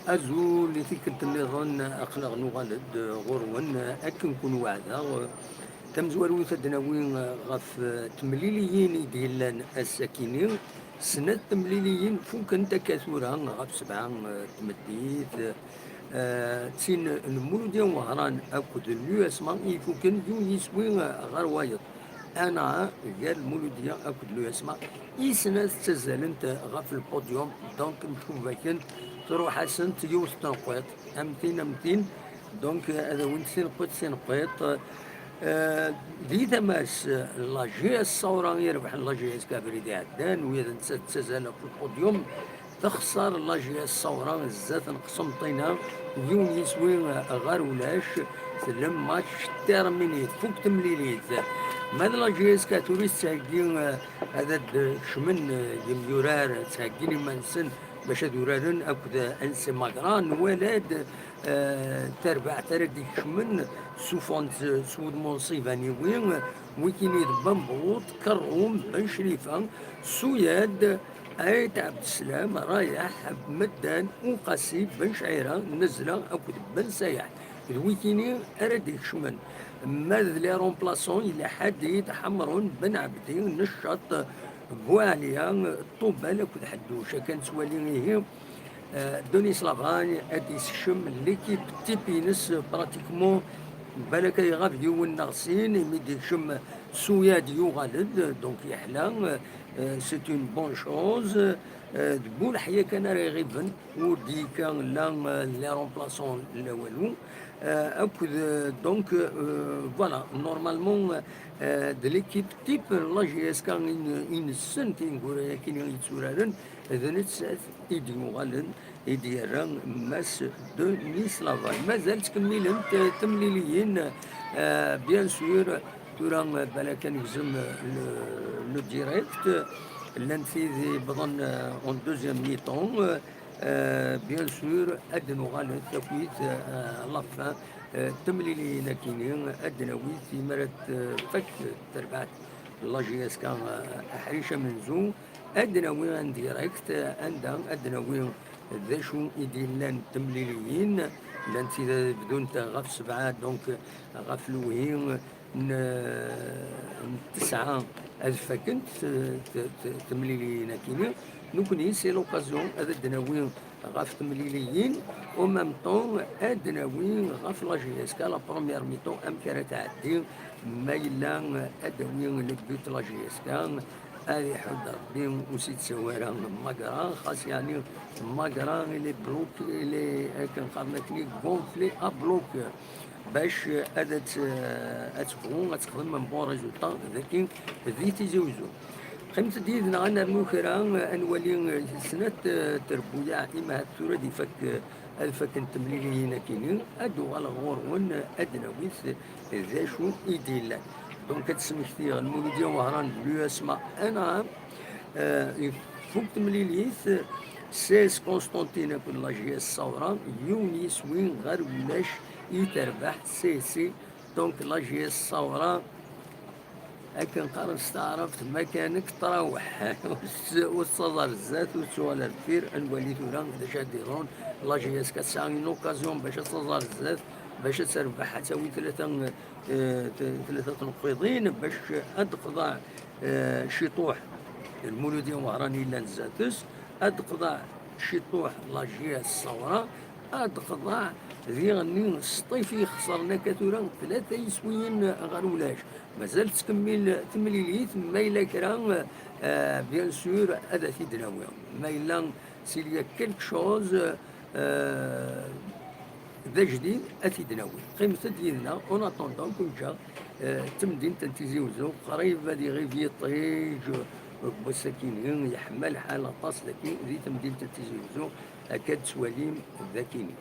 Azul, i tikkelt nniḍen aql-aɣ nuɣal-d ɣur-wen akken kun weɛdeɣ. Tamezwarut ad d-nawi ɣef temliliyin i d-yellan ass-akini. Snat temliliyin fukent akka tura ɣef sebɛa, eh, tmeddit. Eh, d tin n Muludya Wehran akked l'U S M A i ifuken yiwen yiswi, eh, ɣer wayeḍ. Ana gar Muludya akked l'U S M A i snat ttazzalent ɣef lpudyum, donc mcubakent, truḥ-asent yiwet tenqiḍt, am tin, am tin, donc ad awint tinqiḍt, tinqiḍt. Eh, di tama-s, la J S Saura i irebḥen la J S K abrid iɛeddan, wid netta ttazzalen ɣef lpudyum, texṣer la J S Saura zdat n Qsenṭina, yiwen yiswi ɣer ulac, le match terminé, tfuk temlilit. Ma d la J S K tura tettheggi, eh, ad d-kecmen, eh, yemyurar, ttheggin iman-nsen bac ad uraren akked N C Magra, nwala-d, eh, tarbaɛt ara d-ikecmen s ufan s wudem n uṣiban iwi, wikini d Bambuṭ, Kerrum, Ben Crifa, Suyad, Ayt Ɛebdeslam, Rayeḥ, Meddan, Uqasi, Ben Cɛira, Nezla akked Ben Sayeḥ. D wikini ara d-ikecmen. Ma d les remplaçants, yella Ḥadid, Ḥemrun, Ben Ɛebdi, Neccaṭ, Buɛliya, Ṭubal akked Ḥedduc. Akka nettwali ihi, eh, Denis Lavagne ad d-isekcem l'équipe type-ines, pratiquement, balak ad iɣab yiwen neɣ sin, imi d-ikcem Suyad yuɣal-d, donc yeḥla, eh, c'est une bonne chose. Eh, d Bu Leḥya kan ara iɣiben, ur d-yekka la, eh, les remplaçants la walu. Euh, akked, euh, donc, euh, voilà, normalement, euh, de l'équipe type, la J S K i n-, i nessen tineggura-agi i yetturaren, d nettat i d-yuɣalen, i d-yerra Mass Denis Lavay. Mazal ttkemmilent, euh, temliliyin, euh, bien sûr, tura, euh, balak ad negzem, euh, le, le direct, llant tid yewwḍen, euh, en deuxième mi-temps, euh, Euh, bien sûr, ad d-nuɣal akkit, euh, la fin, euh, temliliyin-akini, ad d-nawi imi ara tfak terbaɛt la J S K, euh, aḥric amenzu, ad d-nawi en direct, euh, anda ad d-nawi d acu i d-yellan temliliyin, llant tid bdunt ɣef sebɛa, donc, ɣef lewhi, n, n tesɛa ad fakent, eh, t-, t-, temliliyin-akini. Nekkni, c'est l'occasion ad d-nawi ɣef temliliyin, en même temps ad d-nawi ɣef la J S K, la première mi-temps, amek ara tɛeddi, ma yella ad d-awi le but la J S K, ad iḥudd Rebbi ur s-yettawi ara Magra, xas yeɛni Magra, il est bloqué, il est, akken qqaren akni, gonflé à bloc. Bac ad t-, ad tebɣu ad texdem un bon résultat daki di Tizi Wezzu. Qqimet-d yid-neɣ ad nernu kra, ad nwali snat, eh, trebbuyaɛ, imahat tura ad ifak, eh, ad fakken temliliyin-akini, ad d-uɣaleɣ ɣur-wen, ad d-nawi d acu i d-yellan. Donc ad d-smektiɣ Lmuludya Wehran d l'U S M A Anɛam, eh, ifuk temlilit, C S Constantine akked la J S Sawra, yiwen yiswi ɣer ulac i terbeḥ C S C. Donc la J S Sawra, akken qqaren s taɛrabt, ma kanek trawḥ. Ur s-, ur tettaẓ ar zdat, ur tettuɣal ar deffir. Ad nwali tura d acu ad d-yeḍrun. La J S K tesɛa une occasion bac ad taẓ ar zdat, bac ad terbeḥ, ad tawi tlata, eh, t-, tlata tneqqiḍin, bac ad d-teqḍeɛ, eh, ciṭuḥ Lmuludya Wehran yellan zdat-s, ad d-teqḍeɛ ciṭuḥ la J S Sawra, ad d-teqḍeɛ diɣenni Sṭif i ixesren akka tura tlata yiswiyen ɣer ulac. Mazal tettkemmil temlilit, ma yella kra, eh, bien sûr, ad t-id-nawi. Ma yella s'il y a quelque chose, eh, d ajdid, ad t-id-nawi. Qqimet-d yid-neɣ, en attendant, kunǧa, eh, d tamdint n Tizi Wezzu, qrib ad iɣib yiṭij n wass-akini, yeḥma lḥal aṭas daki di temdint n Tizi Wezzu, akka d-tettwalim dakini.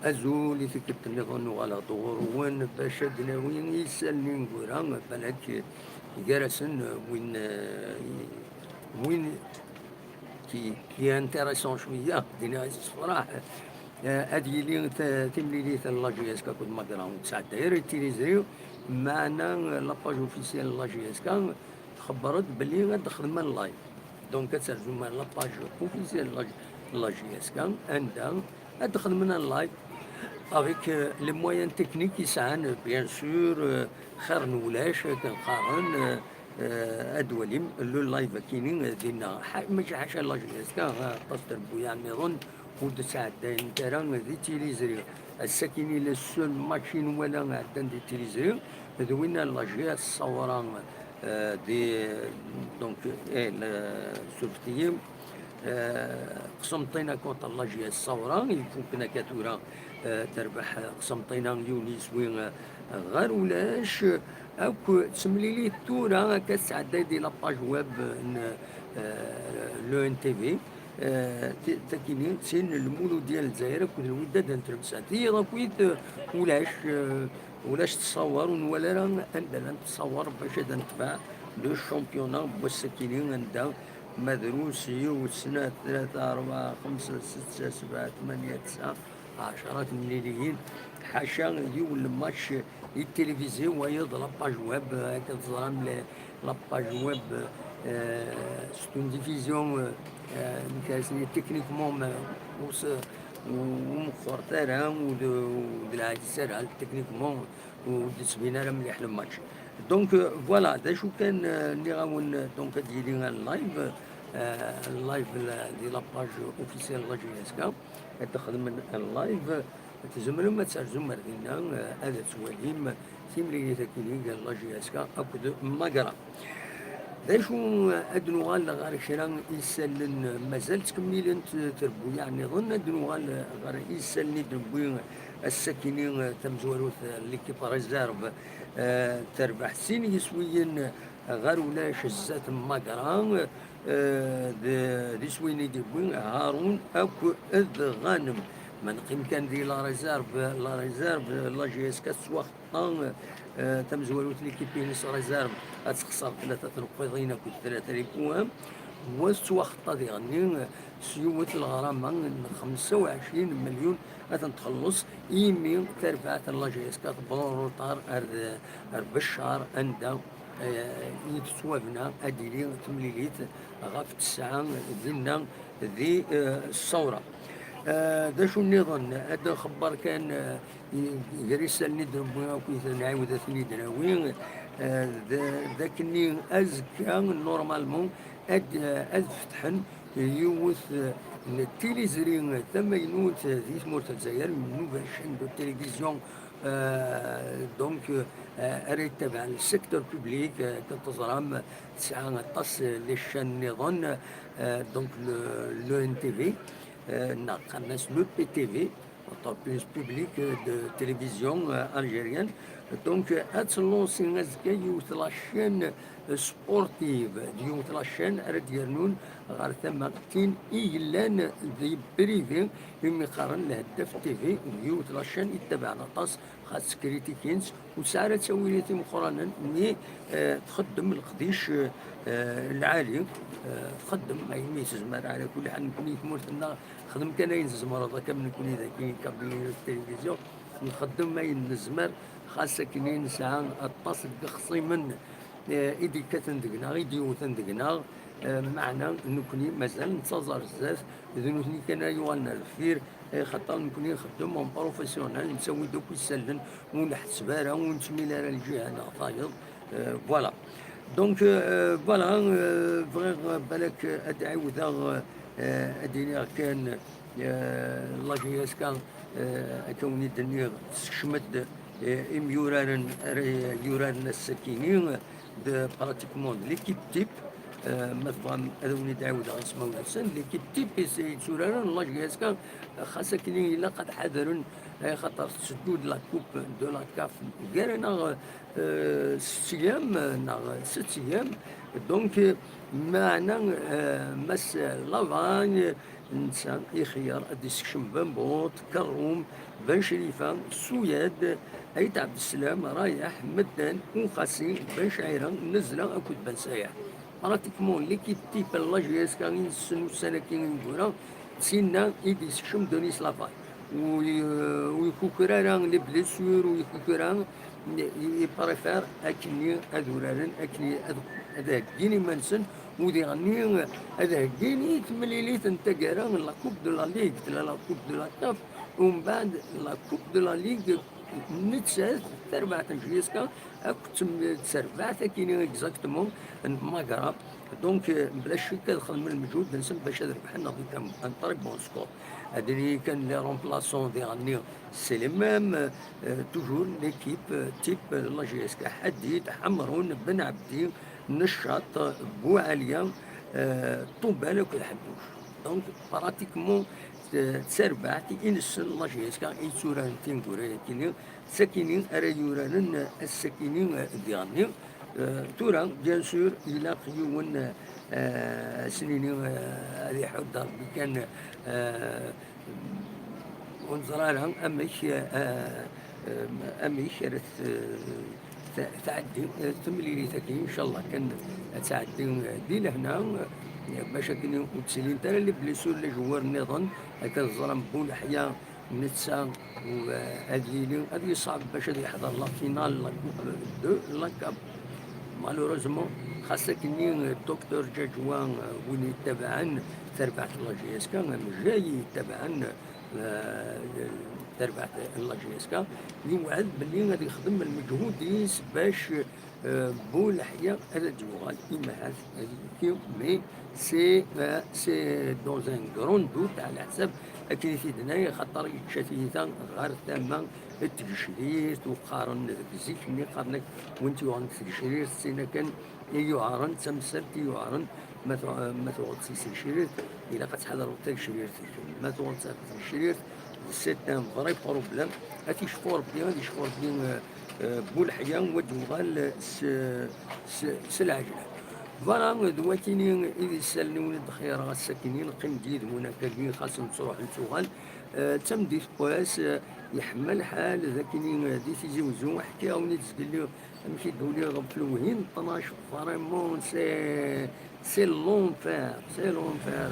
Azul i tikkelt nniḍen, uɣaleɣ-d ɣur-wen bac ad d-nawi isallen ineggura, balak gar-asen win, win qui, qui est intéressant cwiya, d-iniɣ isefraḥ, eh, ad yili t-, timlilit n la J S K akked Magra ur tesɛedday ara i tiliẓri, meɛna la page officielle n la J S K txebber-d belli ad d-xedmen live. Donc, ad terzum la page officielle n la, la J S K, anda ad d-xedmen live avec, euh, les moyens techniques i sɛan, bien sûr, euh, xir n ulac, akken qqaren, euh, euh, ad d-walim le live akini, euh, dinna. Ḥa-, mačči ḥaca la J S K, euh, aṭas trebbuyaɛ nniḍen ur d-sɛeddayent ara di tiliẓri. Ass-akini, le seul match i nwala ɛeddan di tiliẓri, d winna n la J S Ṣawra, euh, di, donc, eh, le, surfet-iyi, euh, Qsenṭina contre la J S Ṣawra, ifukken akka tura, euh, terbeḥ Qsenṭina yiwen yiswi, euh, ɣer ulac, akk d temlilit tura akka tesɛedday di la page web n, euh, l'O N T V, euh, ti-, takini, d tin n Lmuludya n Lezzayer akked Lwidad n Tlemsan. Tiyiḍ akkit, euh, ulac, euh, ulac ttṣawer, ur nwala ara anda llant ttṣawer bac ad netbeɛ le championnat n wass-akini, anda ma drus yiwet, snat, tlata, rebɛa, xemsa, setta, sebɛa, tmanya, tesɛa, ɛecra temliliyin, ḥaca yiwen lmatch i tilivizi, wayeḍ la page web, akken teẓram, le, la page web, euh, c'est une division, euh, euh, techniquement, ma, ur s-, ur meqqret ara, ur d, ur d lɛaǧis ara, techniquement, ur d-yettbin ara mliḥ le match. Donc, euh, voilà, d acu kan, euh, nniɣ-awen, euh, donc, ad yili un live, euh, un live la, di la page officielle n la J S K, ad xedmen un live, tzemrem ad terzum ar dinna, euh, ad twalim timlilit akini n la J S K akked Magra. D acu, ad nuɣal ɣer kra isallen, mazal ttkemmilent trebbuyaɛ nniḍen, ad nuɣal ɣer isallen i d-newwi ass-akini, tamezwarut, l'équipe réserve, eh, terbeḥ sin yiswiyen ɣer ulac zdat n Magra, eh, d, d iswiyen i d-yewwi Harun akked Ghanem. Ma neqqim kan di la réserve, la réserve, la J S K tettwax- Tettwaxeṭṭa, eh, tamezwarut n l'équipe-ines réserve ad texser tlata tneqqiḍin akked tlata les points. Wa tettwaxeṭṭa diɣenni s yiwet n leɣrama n xemsa u ɛecrin melyun ad ten-txelleṣ imi tarbaɛt n la J S K tewweḍ en retard ar, ar Beccar, anda, eh, i tettwabna ad d-tili temlilit ɣef tesɛa dinna di, eh, Ṣṣawra. Eh, d acu nniḍen? Ad nxebber kan, eh, i-, gar isallen i d-newwi akkit nɛiwed ad ten-id-nawi, eh, d, d akken azekka, normalement, ad, ad fetḥen yiwet, eh, n tiliẓri tamaynut di tmurt n Lezzayer, une nouvelle chaîne de télévision, eh, donc, eh, ara yettabaɛ le secteur public, eh, akken teẓram, tesɛa aṭas, eh, les chaînes nniḍen, eh, donc le, l'O N T V, eh, neɣ qqaren-as le P T V, Entreprise Publique de Télévision, euh, Algérienne. Donc, euh, ad tlansi azekka yiwet la chaîne, euh, sportive, d yiwet la chaîne ara d-yernun ɣer tama tin i yellan di privé, imi qqaren Lheddaf T V, d yiwet la chaîne i ttabaɛen aṭas, xas kritikint, ur tesɛi ara ttawil timeqqranen, mi, eh, txeddem leqdic, eh, lɛali, eh, txeddem ayen i tezmer. Ɛla kulli ḥal, nekni tmurt-nneɣ, xdem kan ayen tzemreḍ, akka am nekni dagi, kabinet de télévision, nxeddem ayen nezmer, xas akken i nesɛa aṭas n yixṣimen, eh, i d-ikkaten deg-neɣ, i d-yewten deg-neɣ, eh, meɛna nekni mazal nettaẓ ar zdat, d nutni kan ara yuɣalen ar deffir, eh, xaṭer nekni nxeddem en professionnel, nettawi-d akk isallen, ur nḥesseb ara, ur nettmil ara lǧiha-nneɣ tayeḍ, eh, voilà. Donc, eh, voilà, eh, bɣiɣ, eh, balak, eh, ad d-ɛiwdeɣ, eh, ad d-iniɣ kan, eh, la J S K, eh, akka wen-id-nniɣ, tessekcem-d, eh, imyuraren ara yuraren ass-akini, de pratiquement de l'équipe type, eh, ma tebɣam ad wen-id-ɛiwdeɣ ismawen-nsen, l'équipe type i s-, yetturaren la J S K, xas akken ilaq ad ḥadren, eh, xaṭer tetteddu-d la coupe de la CAF, gar-aneɣ, eh, settiyam, eh, neɣ settiyam. Donc, eh, meɛna, eh, Mass Lavagne, netta ixeyyer ad d-isekcem Bambout, Kerrum, Ben Cherifa, Souyad, Ait Abdeslam, Rayaḥ, Medden, Uxasi, Ben Chira, Nezla akked Ben Sayaḥ. Pratiquement, l'équipe type n la J S K i nessen ussan-agi ineggura, d tinna i d-isekcem Denis Laval. Ur, ur ikukra ara les blessures, ur ikukra, i, i préfère akken ad uraren, akken ad, ad heggin iman-nsen, u diɣenni ad heggin i temlilit n taggara n la Coupe de la Ligue, tella la Coupe de la CAF, umbeɛd la Coupe de la Ligue, nettat tarbaɛt n J S K akked tem-, terbaɛt akkin exactement n Magra. Donc, euh, bla ccek ad xedmen lmeǧhud-nsen bac ad rebḥen avec un, un très bon score. Ad nini kan les remplaçants diɣenni c'est les mêmes, euh, toujours l'équipe, euh, type, euh, la J S K, Hadid, Ḥemrun, Ben Abdi, Neccaṭ, Buɛaliya, euh, Ṭubal akked Ḥemmuc. Donc, pratiquement, euh, d tarbaɛt i nessen la J S K i yetturaren tineggura-yakini, d takini ara yuraren ass-akini, euh, diɣenni. Euh, tura, bien sûr, ilaq yiwen, euh, ad s-nini, euh, ad iḥudd Rebbi kan, euh, ur neẓri ara amek, euh, euh, amek ara t-, t-, tɛeddi, euh, temlilit-agi, incallah kan ad tɛeddi, euh, di lehna, euh, bac akken ur ttilint ara les blessures, les joueurs nniḍen, akken teẓram Buleḥya netta, euh, ad yili, ad yeṣɛeb bac ad yeḥḍer la finale, la Coupe de la CAF. Malheureusement, xas akkenni, euh, Docteur Djadjoua, euh, win yettabaɛen tarbaɛt n la J S K, amejjay yettabaɛen, euh, tarbaɛt n la J S K, yewɛed belli ad yexdem lmeǧhud-is bac, euh, Buleḥya ad d-yuɣal, imahat ad yekki, mais c'est, euh, c'est dans un grand doute, ɛla ḥsab akken i t-id-nnan, xaṭer yečča tiyita ɣer tama n tgecrirt, u qqaren deg zik-nni, qqaren-ak win t-yuɣen deg tgecrirt, d tin akken i yuɛren, d tamsalt i yuɛren, ma tu-, ma tuɣeḍ si tgecrirt, ilaq ad tḥadreḍ tagecrirt-ik. Ma tuɣeḍ si tgecrirt, c'est un vrai problème. Ad t-icfu Rebbi, ad icfu Rebbi, euh, euh, Buleḥya, u ad yuɣal s, s, s lɛejla. Voilà, d wakini i d isalen-iw n ddexyar, ɣas akkin i neqqim-d yid-wen akkagi, xas nettruḥ nettuɣal. Euh, d tameddit n wass, euh, yeḥma lḥal, d akini, euh, di Tizi Wezzu, ḥkiɣ-awen-id zgelli amek i d-uliɣ ɣef lewhi n ṭnac, vraiment, c'est, c'est l'enfer, c'est l'enfer.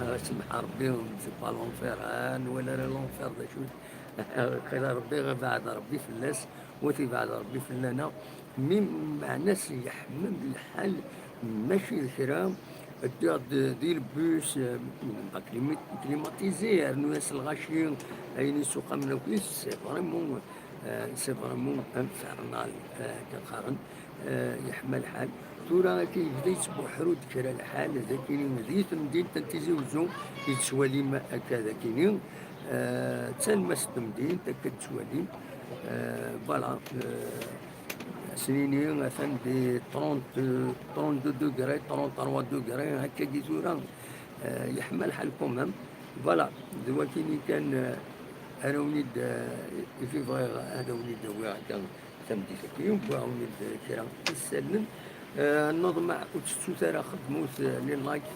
Ah, semḥ Rebbi, c'est pas l'enfer, ah, nwala ara l'enfer d acu. Qila Rebbi, ibeɛɛed Rebbi fell-as, u ad ibeɛɛed Rebbi fell-aneɣ. Mi meɛna-s yeḥma lḥal, mačči d kra, ddiɣ-d di le bus, euh, climat-, climatisé, rnu-yas lɣaci, ayen isuqamen akk, c'est vraiment, euh, c'est vraiment infernal, euh, akken qqaren, euh, yeḥma lḥal. Tura akka yebda yettbuḥru-d kra lḥal, dakini di temdint n Tizi Wezzu, yettwalim akka dakini, euh, d talmast n temdint, akka tettwalim, euh, voilà, euh, Ass-nni atan di trente, trente-deux degrés, trente-trois degrés, akkagi tura, euh, yeḥma lḥal quand même. Voilà, d wakini kan, euh, ara wen-id, euh, i fi bɣiɣ ad wen-id-awiɣ akka tameddit-agi, wwiɣ-awen-id kra n yisallen. Euh, neḍmeɛ ur tettut ara xedmut, euh, les likes,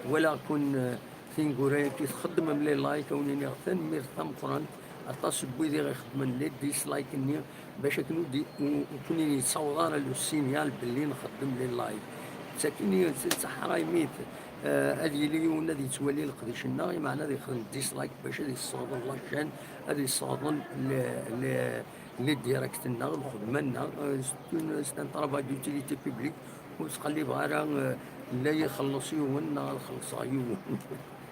walaɣ-ken, euh, Tineggura-agi txeddmem les likes, ad wen-iniɣ tanemmirt tameqqrant. Aṭas n wid i ɣ-ixeddmen les dislikes-nni, bac akken ur d-, u-, u-, ken-id-yettaweḍ ara le signal belli nxeddem les likes. D takini, d taḥraymit, eh, ad yili yiwen ad yettwali leqdic-nneɣ, imeɛna ad yexdem dislike bac ad yesseɣḍen la chaîne, ad yesseɣḍen les, les, les directs-nneɣ, lxedma-nneɣ. Eh, c'est une, c'est un travail d'utilité publique. Ur ttqellibeɣ ara, eh, la ixelleṣ yiwen neɣ ad xellṣeɣ yiwen.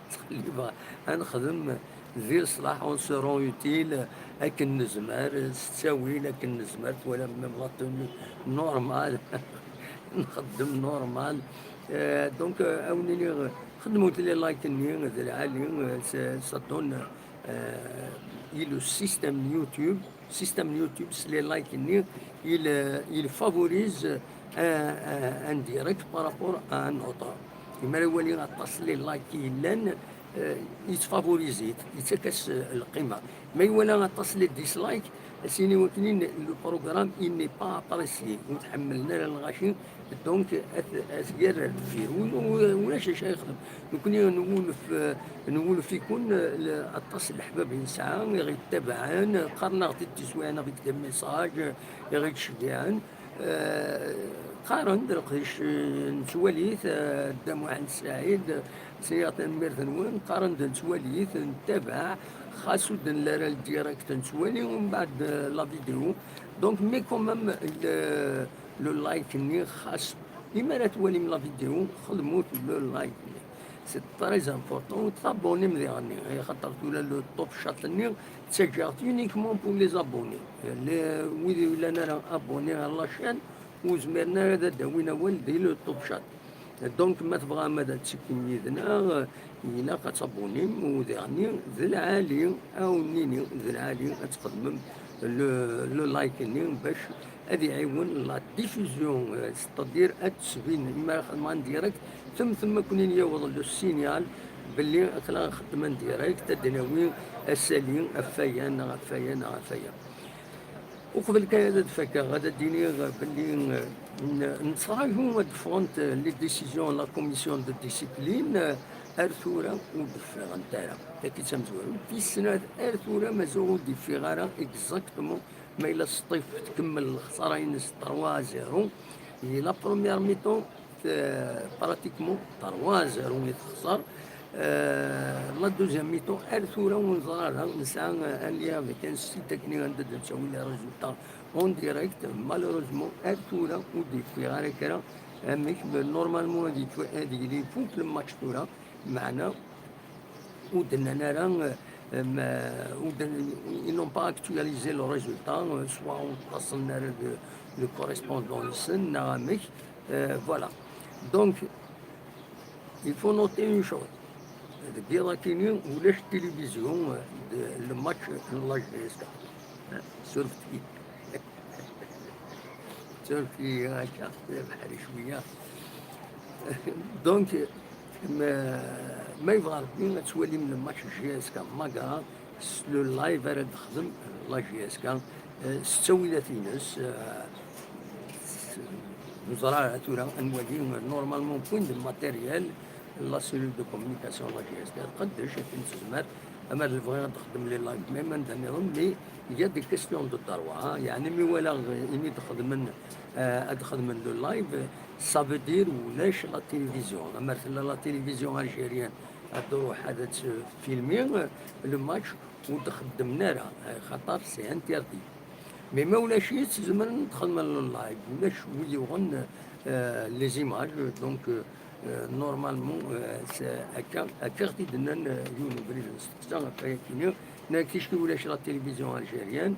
Ttqellibeɣ ad nexdem di leṣlaḥ, on se rend utile akken nezmer, s ttawil akken nezmer, twalam même la tenue normale, nxeddem normal. Euh, donc, euh, ad wen-iniɣ, xedmut les likes-nni, d lɛali, euh, ça, ça donne, euh, i le système YouTube. Système YouTube, s les likes-nni, il, euh, il favorise un, un, un direct par rapport à un autre. Imi ara iwali aṭas les likes i yellan, yettfavorizi-t, yettak-as lqima. Ma iwala aṭas les dislikes, as-yini wakken le programme il n'est pas apprécié, ur t-ḥemmlen ara lɣaci. Donc, ad t-yerr ar deffir. Ulac acu ara yexdem. Nekkni nwulef, nwulef-iken aṭas n leḥbab i nesɛa, i ɣ-yettabaɛen, qqaren-aɣ-d-id tiswiɛin avec des messages, i ɣ-yettceggiɛen. Qqaren-d leqdic, nettwali-t, Dda Muḥend Saɛid, sliɣ tanemmirt-nwen, qqaren-d nettwali-t, nettabaɛ, xas ur d-nelli ara le direct nettwali, umbeɛd la vidéo. Donc, mais quand même, le, le like-nni, xas imi ara twalim la vidéo, xedmut le like-nni. C'est très important, ur tabonnim diɣenni, axaṭer tura le top chat-nni, ttaǧǧaɣ-t uniquement pour les abonnés. Wid ur yellan ara abonnés ar la chaîne, ur zmiren ara ad d-awin awal di le top chat. Donc, ma tebɣam ad tettekkim yid-neɣ, ilaq ad tabonnim, u diɣenni d lɛali, a wen-nini, d lɛali ad txedmem le, le like-nni bac ad iɛiwen la diffusion, c'est-à-dire ad d-tesbin, imi ara xedmeɣ en direct, tem tem ad ken-in-yaweḍ le signal belli aql-aɣ nxeddem en direct, ad d-nawi asali ɣef waya neɣ ɣef waya neɣ ɣef waya. Uqbel kan ad d-fakeɣ, ad d-iniɣ belli, eh, n-, nettraǧu ad d-ffɣent les décisions n la commission de discipline, eh, ar tura ur d-ffɣent ara. Taki d tamezwarut. Tis snat, ar tura mazal ur d-iffiɣ ara exactement ma yella Sṭif tkemmel lexsara-ines trois à zéro. Di la première mi-temps, eh, pratiquement trois à zéro i texṣer. Eh, la deuxième mi-temps, ar tura ur neẓra ara, nesɛa, eh, un lien avec un site akken anda d-nettawi les résultats en direct. Malheureusement, ar tura ur d-yeffiɣ ara kra. Amek, normalement, ad yekfu-, ad yili ifuk le match tura, meɛna ur d-nnan ara, eh, ma, ur d-, ils n'ont pas actualisé le résultat, eh, soit ur d-ttasen ara le, le correspondant-nsen, neɣ amek. Eh, voilà. Donc, il faut noter une chose. Deg yiḍ-akini, ulac tilivizyu, eh, de, le match n la J S K. Surfet-iyi. Surfet-iyi akka, d abeḥri cwiya. Donc, ma, ma yebɣa Rebbi ad twalim le match J S K Maga, s le live ara d-texdem la J S K, eh, s ttawilat-ines, eh, s-, neẓra ara tura ad nwali, eh, normalement, wwin-d matériel, la cellule de communication la J S K tqeddec akken tezmer, ama d lebɣi ad d-texdem les live même anda nniḍen, mais il y a des questions de droit, hein. Yeɛni mi walaɣ, eh, imi d-xedmen, eh, ad d-xedmen le live, ça veut dire ulac la télévision. Amer tella la télévision algérienne ad d-truḥ ad tfilmi, eh, le match ur d-xeddmen ara, eh, xaṭer c'est interdit. Mais ma ulac-itt, zemren ad xedmen le live, ulac wi yuɣen, eh, les images, donc, eh, eh, normalement, eh, c'est akka, akka ɣ-t-id-nnan, eh, yiwen ubrid n steqsa ɣef wayakini, nnan ticki ulac la télévision algérienne,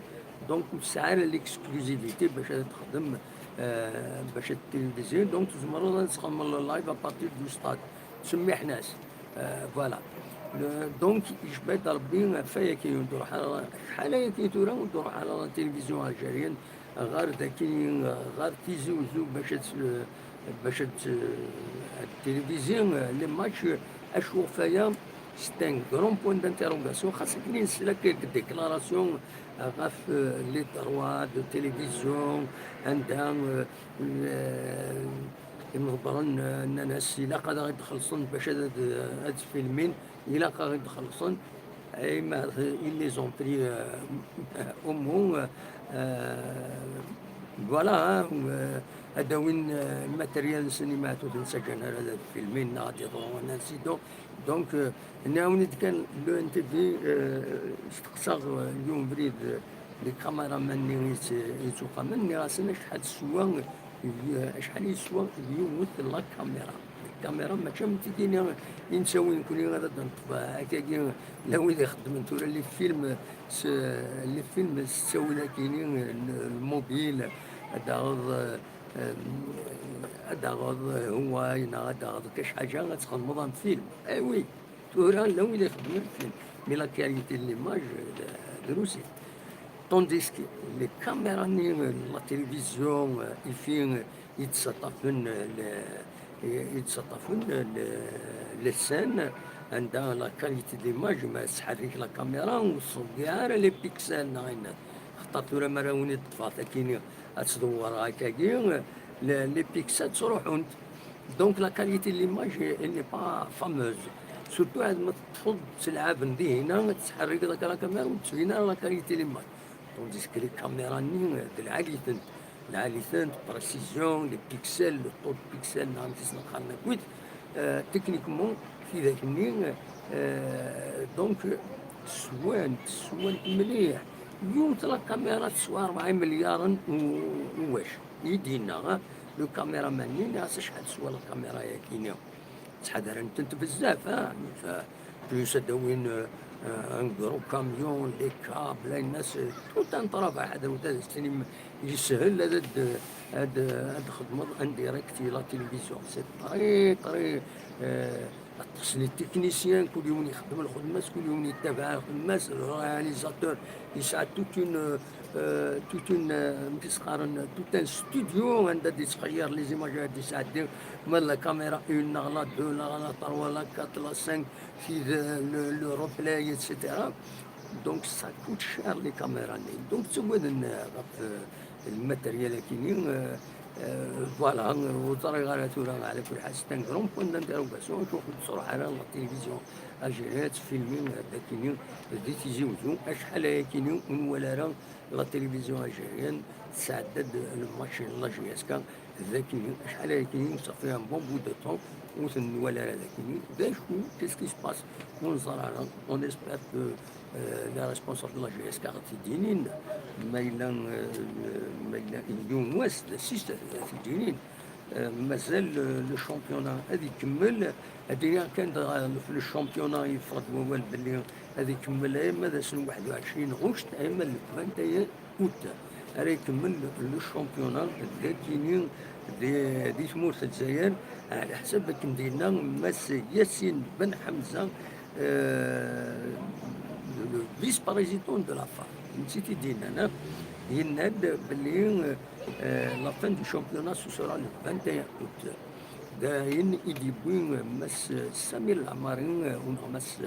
donc ur tesɛi ara l'exclusivité bac ad texdem, eh, bac ad téléviser, donc tzemreḍ ad txedmeḍ le live à partir du stade, ttsemmiḥen-as. Euh, voilà. Le, donc, yejba-d Rebbi ɣef wayaki ur d-ruḥ ara, acḥal ayaki tura ur d-ruḥ ara la télévision algérienne ɣer daki, ɣer Tizi Uzzu bac ad, bac ad, ad téléviser les matchs, acu ɣef waya, c'est un grand point d'interrogation, xas akken i nesla quelques déclarations ɣef, euh, les droits de télévision, anda, euh, euh, imḍebbren, euh, nnan-as ilaq ad aɣ-id-xellṣen bac ad, ad, ad filmin, ilaq ad aɣ-id-xellṣen. Et ma, ils les ont pris, euh, au mot, euh, voilà, hein, euh, ad d-awin, euh, matériel-nsen, i ma ur ten-ttaǧǧan ara ad filmin neɣ ad d-iḍru un incident. Donc, euh, nniɣ-awen-id kan, le N T V, euh, steqsaɣ, euh, yiwen ubrid, euh, les caméramans-nni i yett-, i yettuqamen, nniɣ-asen acḥal teswa, euh, acḥal yeswa yiwet la caméra. La caméra mačči am tigi-nni i nettawi nekkni ara d-neṭṭef, euh, akkagi, la wid ixeddmen tura les films, s, les films s ttawil akini, euh, le mobile, ad taɣeḍ, euh, euh, ad taɣeḍ, euh, Huawei, neɣ ad taɣeḍ kac ḥaǧa, ad txedmeḍ am film. Eh oui, tura la wid ixeddmen film. Mais la qualité de l'image, euh, drus-it. Tandis que les caméras-nni, euh, la télévision, euh, ifi, euh, i d-ttaṭṭafen, euh, le, i d-ttaṭṭafen, euh, le, les scènes, Anda la qualité d'image, ma tettḥerrik la caméra, ur tettḍeyyiɛ ara les pixels neɣ ayen. Xaṭer tura mi ara wen-id-ṭṭfeɣ takini, ad tdewwer akkagi, les, les pixels ttruḥun-d. Donc la qualité de l'image, elle n'est pas fameuse. Surtout ɛad ma teṭṭfeḍ ttelɛaben dihina, tettḥerrikeḍ akka la caméra, ur tettbin ara la qualité de l'image. Tandis que les caméras-nni, euh, d lɛali-tent, lɛali-tent, précision, les pixels, le taux de pixels, neɣ amek i s-neqqaren akkit, euh, techniquement, tidak-nni, euh, donc, swant, swant mliḥ. Yiwet la caméra teswa rebɛa imelyaren u, u wac. I d-yenna, hein, le caméraman-nni, nniɣ-as acḥal teswa la caméra-yagi-nni. Ttḥadaren-tent bezzaf, ha? Plus ad d-awin, euh, un gros camion, les câbles, ayen-as, tout un travail. Ad awit ad as-tinim yeshel ad, ad, ad, ad xedmeḍ en direct i la télévision. C'est très, très, euh, aṭas les techniciens, kul yiwen ixeddem lxedma-s, kul yiwen yettabaɛ lxedma-s, le réalisateur yesɛa toute une, euh, toute une, euh, amek i s-qqaren, tout un studio anda d-yettxeyyir les images ad d-yesɛeddi, ma d la caméra un neɣ la deux neɣ la trois, la quatre, la cinq, fi de, le, le replay, et cetera. Donc ça coûte cher les caméras-nni. Donc ttaggaden, euh, ɣef, euh, le matériel-agi-nni, euh, euh, voilà, ur ẓriɣ ara tura, ɛla kulli ḥal, c'est un grand point d'interrogation, acu ur d-tesruḥ ara la télévision algérienne, ad tfilmi, euh, dagi-nni, di Tizi Wezzu, acḥal ayagi-nni ur nwala ara la télévision algérienne tesɛedda-d le match n la J S K, dagi-nni, acḥal ayagi, ça fait un bon bout de temps, ur ten-nwala ara dagi-nni. D acu, qu'est-ce qui se passe? Ur neẓri ara. On espère que, euh, les responsables de la J S K ad t-id-inin, ma yella, euh, ma yella yiwen wass, d asist, ad t-id-inin. Euh, mazal le, le championnat ad ikemmel, ad iniɣ kan dɣa, le championnat yeffeɣ-d wawal belli ad ikemmel arma d ass n waḥed u ɛecrin ɣuct, arma le vingt et un août ara ikemmel le championnat dagini di, di tmurt n Lezzayer, ɛla ḥsab akken d-yenna Mass Yassine Ben Hamza, euh, le vice-président de la FAF, netta i t-id-yennan, ah, yenna-d belli, euh, la fin du championnat ce sera le vingt et un août. D ayen i d-yewwi Mass Samir Lamari, euh, neɣ Mass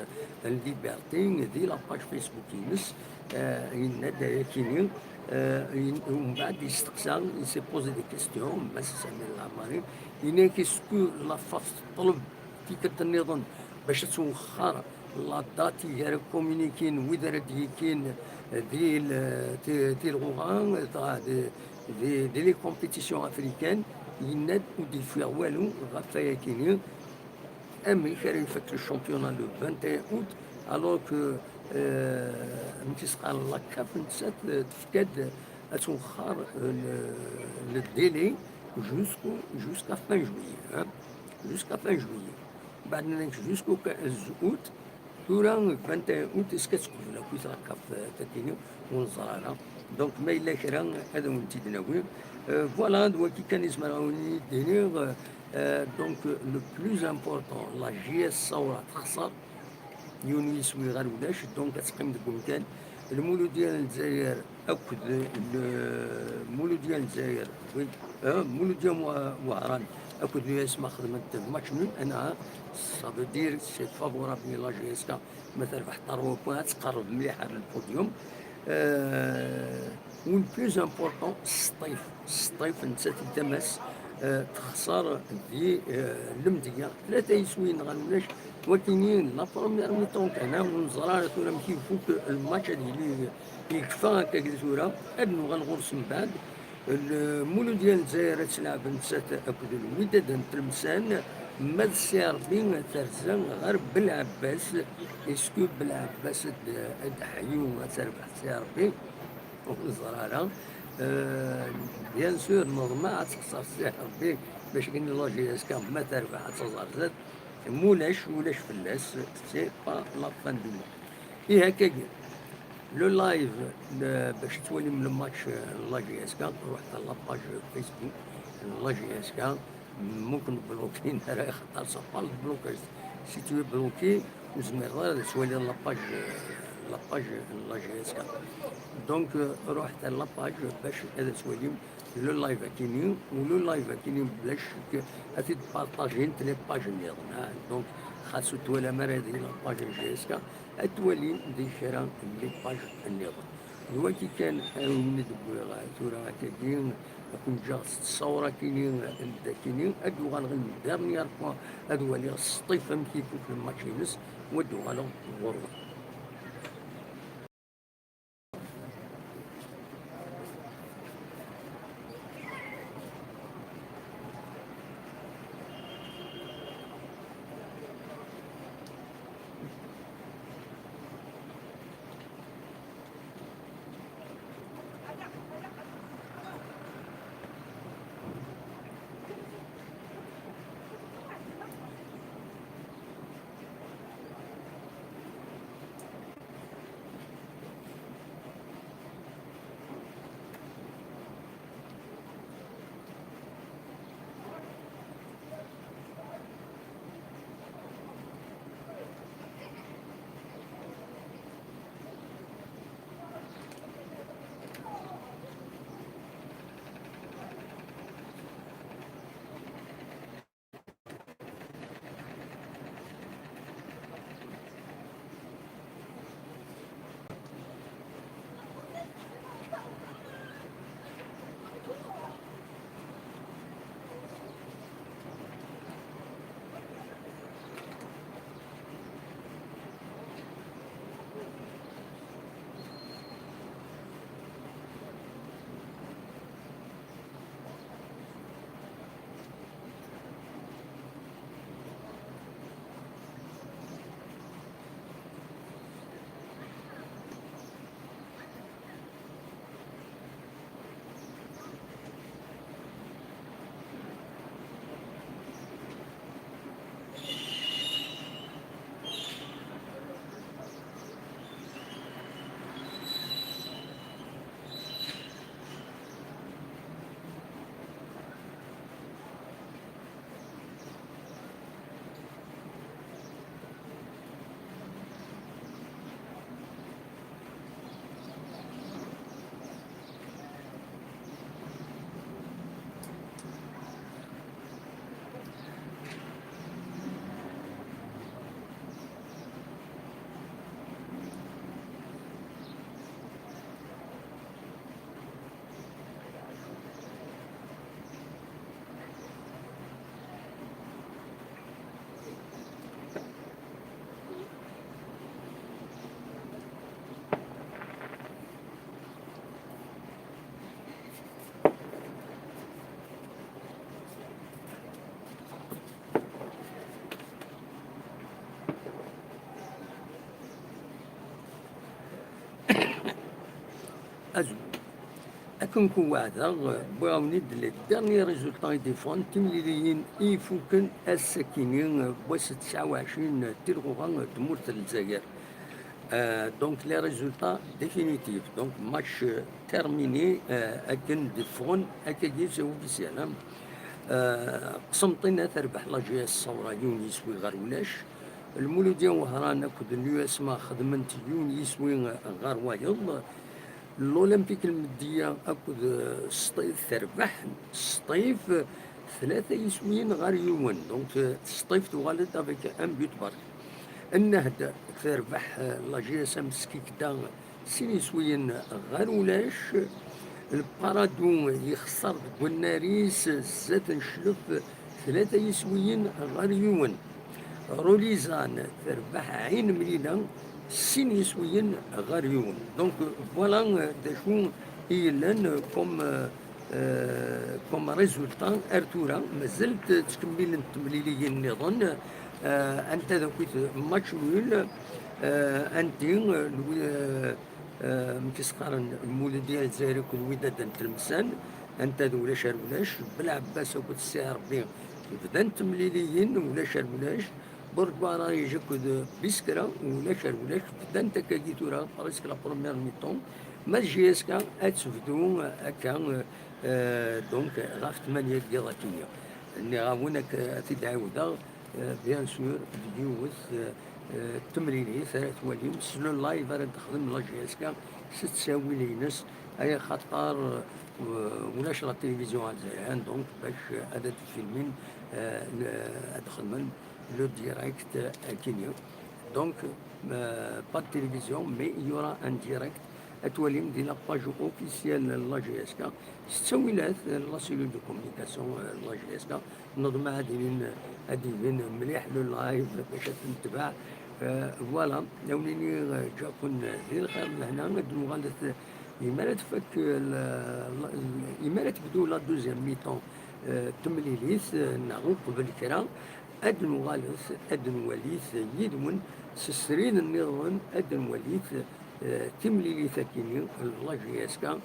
Liberté, di la page Facebook-ines, euh, yenna-d ayakini, euh, yen-, umbeɛd yesteqsa, il s'est posé des questions, Mass Samir Lamari, yenna-ak, est-ce que la FAF teṭleb tikkelt nniḍen bac ad twexxer la date i ara communiquin wid ara d-yekkin di l-, ti-, tilɣuɣa, dɣa di, di, di les compétitions africaines, yenna-d ur d-yeffiɣ walu ɣef wayakini. Amek ara ifak le championnat le vingt et un août, alors que, euh, amek i s-qqaren, la CAF nettat, euh, tefka-d ad twexxer, euh, le, le délai jusqu'au, jusqu'à fin juillet, hein, jusqu'à fin juillet. Mbeɛd nnan-ak jusqu'au quinze août, tura vingt et un août, est-ce que ad teqbel akk i tɣakkaft, euh, takini, ur neẓri ara. Donc, ma yella kra, ad awen-t-id-nawi. Euh, voilà, d wagi kan i zemreɣ ad wen-d-iniɣ. Euh, donc, le plus important, la J S Saoura texṣer, yiwen ur yeswi ɣer ulac, donc ad teqqim deg umkan. Lmuludya n Lezzayer akked le-, Muludiya n Lezzayer, oui, euh, Muludiya n Wa-, Wehran akked l'U S M A xedment match nul, anɛam, ça veut dire c'est favorable i la J S K, ma terbeḥ trois points, ad tqerreb mliḥ ar le podium. Euh, u le plus important, Sṭif, Sṭif nettat d Damas, euh, texṣer di, euh, Lemdeyya, tlata yiswiyen ɣer ulac, wakini la première mi-temps kan, ah, ur neẓri ara tura amek ifuk le match, ad yili yekfa akka di tura, ad nuɣal ɣur-s mbeɛd. Lmuludya n Lezzayer ad telɛeb nettat akked Lwidad n Tlemsan, ma d C R B terza ɣer Belɛebbas. Est-ce que Belɛebbas ad, ad d-teḥyu, ad terbeḥ C R B? Ur neẓri ara. Euh, bien sûr, neḍmeɛ ad texṣer C R B, bac akken la J S K ma terbeḥ ad taẓ ar zdat. Mulac, ulac fell-as, c'est pas la fin du monde. Ihi akkagi, le live, le, bac ad twalim le match, euh, n la J S K, ruḥet ar la page Facebook n la J S K, mumkin blokin ara, xaṭer ça parle de blocage. Si tu es bloqué, ur tezmireḍ ara ad twaliḍ la page, euh, la page n la J S K. Donc, euh, ruḥet ar la page bac ad twalim le live akini, u le live akini bla ccek ad t-id-partajint les pages nniḍen, ah. Donc, Xas ur twalam ara di la page n J S K, ad twalim di kra n les pages nniḍen. D wagi kan ayen i d-wwiɣ tura akkagi, ad ken-ǧǧeɣ s ttṣawṛa-kini n dakini, ad d-uɣaleɣ une dernière fois ad waliɣ Sṭif amek i ifuk le match-ines, u ad d-uɣaleɣ ɣur-wen. Azul. Akken ku weɛdeɣ, wwiɣ-awen-id les derniers résultats i d-iffɣen, timliliyin i ifuken ass-akini, wass tesɛa u ɛecrin tilɣuɣa n tmurt n Lezzayer. Euh, donc les résultats définitifs, donc match, euh, terminé, euh, akken d-iffɣen akkagi, c'est officiel, hein. Euh, Qsenṭina terbeḥ la J S Ṣawra yiwen yiswi ɣer ulac. Lmuludya Wehran akked l'U S M A xedmen-t yiwen yiswi ɣer wayeḍ. L'Olympique Lmedya akked, euh, Sṭif terbeḥ Sṭif, euh, tlata yiswiyen ɣer yiwen. Donc, euh, Sṭif tuɣal-d avec un but برك. Nnehd terbeḥ, euh, la J S M Skikda sin yiswiyen ɣer ulac. Lparadu yexṣer deg unnar-is zdat n Cclef tlata yiswiyen ɣer yiwen. Rulizan terbeḥ Ɛin Mlila sin yiswiyen ɣer yiwen. Donc, voilà, euh, d acu i yellan, euh, comme, euh, euh, comme résultat ar tura. Mazal-t ttkemmilen temliliyin nniḍen. Euh, anta d akit match nul, euh, anti, euh, Lwi-, euh, euh, amek i s-qqaren, Lmuludya Lezzayer akked Wydad n Tlemsan, anta d ulac ar ulac, Belɛebbas akked Si Ṛebbi bdan temliliyin, ulac ar ulac, Borg Barrage akked Biskra, ulac ar ulac, bdant akkagi tura, presque la première mi-temps, ma d J S K ad tebdu akka, euh, donc, ɣef tmanya n yiḍ akini. Nniɣ-awen ad t-id-ɛiwdeɣ, euh, bien sûr, d yiwet, euh, euh, temlilit ara twalim s le live ara d-texdem la J S K s ttawil-ines, ay axaṭer, euh, ulac la télévision algérienne, donc bac ad d-filmin, euh, ad xedmen le direct, euh, akini. Donc, euh, pas de télévision, mais il y aura un direct. Ad twalim di la page officielle n la J S K. S ttawilat, euh, la cellule de communication, euh, n la J S K. Neḍmeɛ ad ilin, ad ibin mliḥ le live bac ad t-netbeɛ. Euh, voilà, awnini, euh, ǧǧaken di lxir d lehna, ad nuɣalet, euh, imi ara tfak, euh, la, la, imi ara tebdu la deuxième mi-temps, euh, temlilit, euh, neɣ uqbel kra, ad nuɣalet, ad nwalit yid-wen s srid nniḍen, ad nwalit, eh, timlilit-agi-nni n la J S K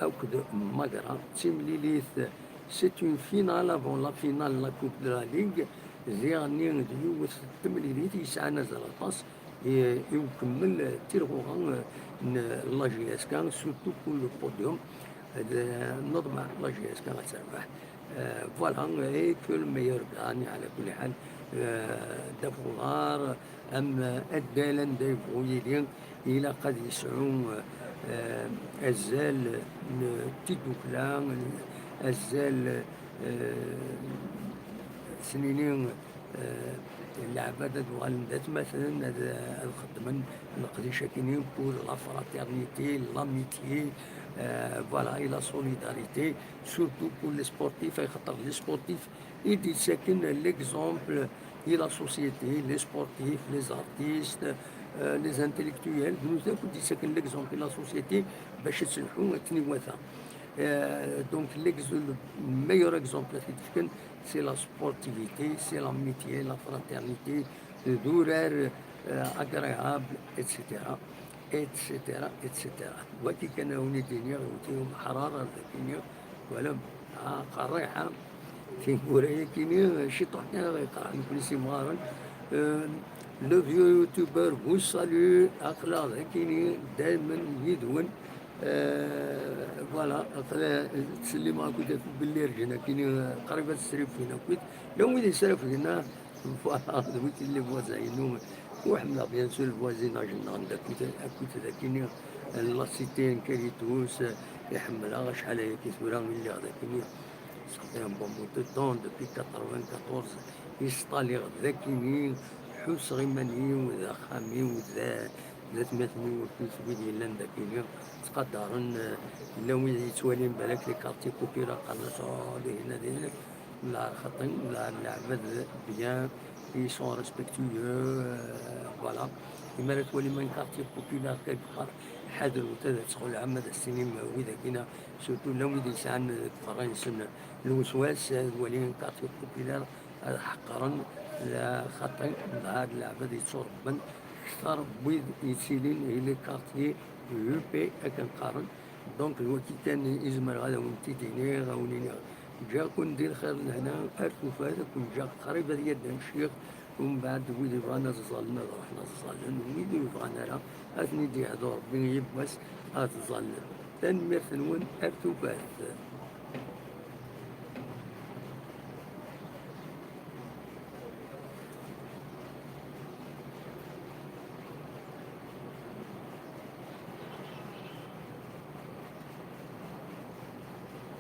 akked Magra, d timlilit, c'est une finale avant la finale de la Coupe de la Ligue, ziɣ-nni d yiwet n temlilit yesɛan azal aṭas i, i ukemmel tirɣuɣa, eh, n la J S K, surtout pour le podium, eh, d, neḍmeɛ la J S K ad terbeḥ. Euh, voilà, et que le meilleur gagne, ɛla kulli ḥal. Euh, d afuḍar, am addal anda yebɣu yili, ilaq ad yesɛu, euh, azal n tiddukla, azal, euh, s nini, euh, leɛbad ad uɣalen d atmaten, ad, ad xeddmen leqdic-akini pour la fraternité, l'amitié, euh, voilà, et la solidarité, surtout pour les sportifs, axaṭer les sportifs i d-yettaken l'exemple i la société, les sportifs, les artistes, euh, les intellectuels, d nutni akk i d-yettaken l'exemple i la société bac ad telḥu akken iwata. Euh, donc, l'ex-, le meilleur exemple ad t-id-fken, c'est la sportivité, c'est l'amitié, la fraternité, d urar, euh, agréable, et cetera, et cetera, et cetera. Wagi kan a wen-id-iniɣ, iwet-iyi umeḥrar ar dagi-nni, twalam, ah, qerriḥa, tiwwura-yagi-nni, ciṭuḥ kan ara yeqreḥ, nekkni s imɣaren. Euh, le vieux youtubeur, vous salue, aql-aɣ dagi-nni, daymen yid-wen. Euh, voilà, aql-, ttsellimeɣ akked belli rǧan akini, euh, qrib ad srifin akkit. Llan wid yesrafgen, ah, voilà, d wid, les voisins-inu. Ur ḥemmleɣ bien sûr le voisinage-nneɣ d akkit, akkit dagini, euh, la cité n Kalitus, euh, iḥemmel-aɣ acḥal ayagi tura i lliɣ dagini. Ça fait un bon bout de temps, depuis quatre-vingt-quatorze, i sṭaliɣ dagini, ḥusseɣ iman-iw d axxam-iw, d, d atmaten-iw, akkit wid yellan dagini, ttqadaren, euh, llan wid yettwalin balak les quartiers populaires, qqaren-as, oh, dihin, dihin. La xaṭi, la, leɛbad bien, ils sont respectueux, euh, voilà. Imi ara twalim un quartier populaire quelque part, ḥadret ad txelɛem, ad as-tinim wid-agi-nni, surtout llan wid yesɛan deg uqerray-nsen lewswas, ad walin un quartier populaire, ad ḥeqqren, la xaṭi, la, leɛbad yetturebban kter n wid yettilin i les quartiers huppés akken qqaren. Donc, d wagi kan i zemreɣ ad awen-t-id-iniɣ, ad awen-iniɣ. Ǧǧiɣ-ken di lxir lehna ar tufat, ad ken-ǧǧeɣ qrib ad yaddan ccix, umbeɛd wid yebɣan ad ẓẓallen ad ruḥen ad ẓẓallen, wid ur yebɣan ara ad ten-id-yehdu Rebbi yiwwas ad ẓẓallen. Tanemmirt-nwen, ar tufat.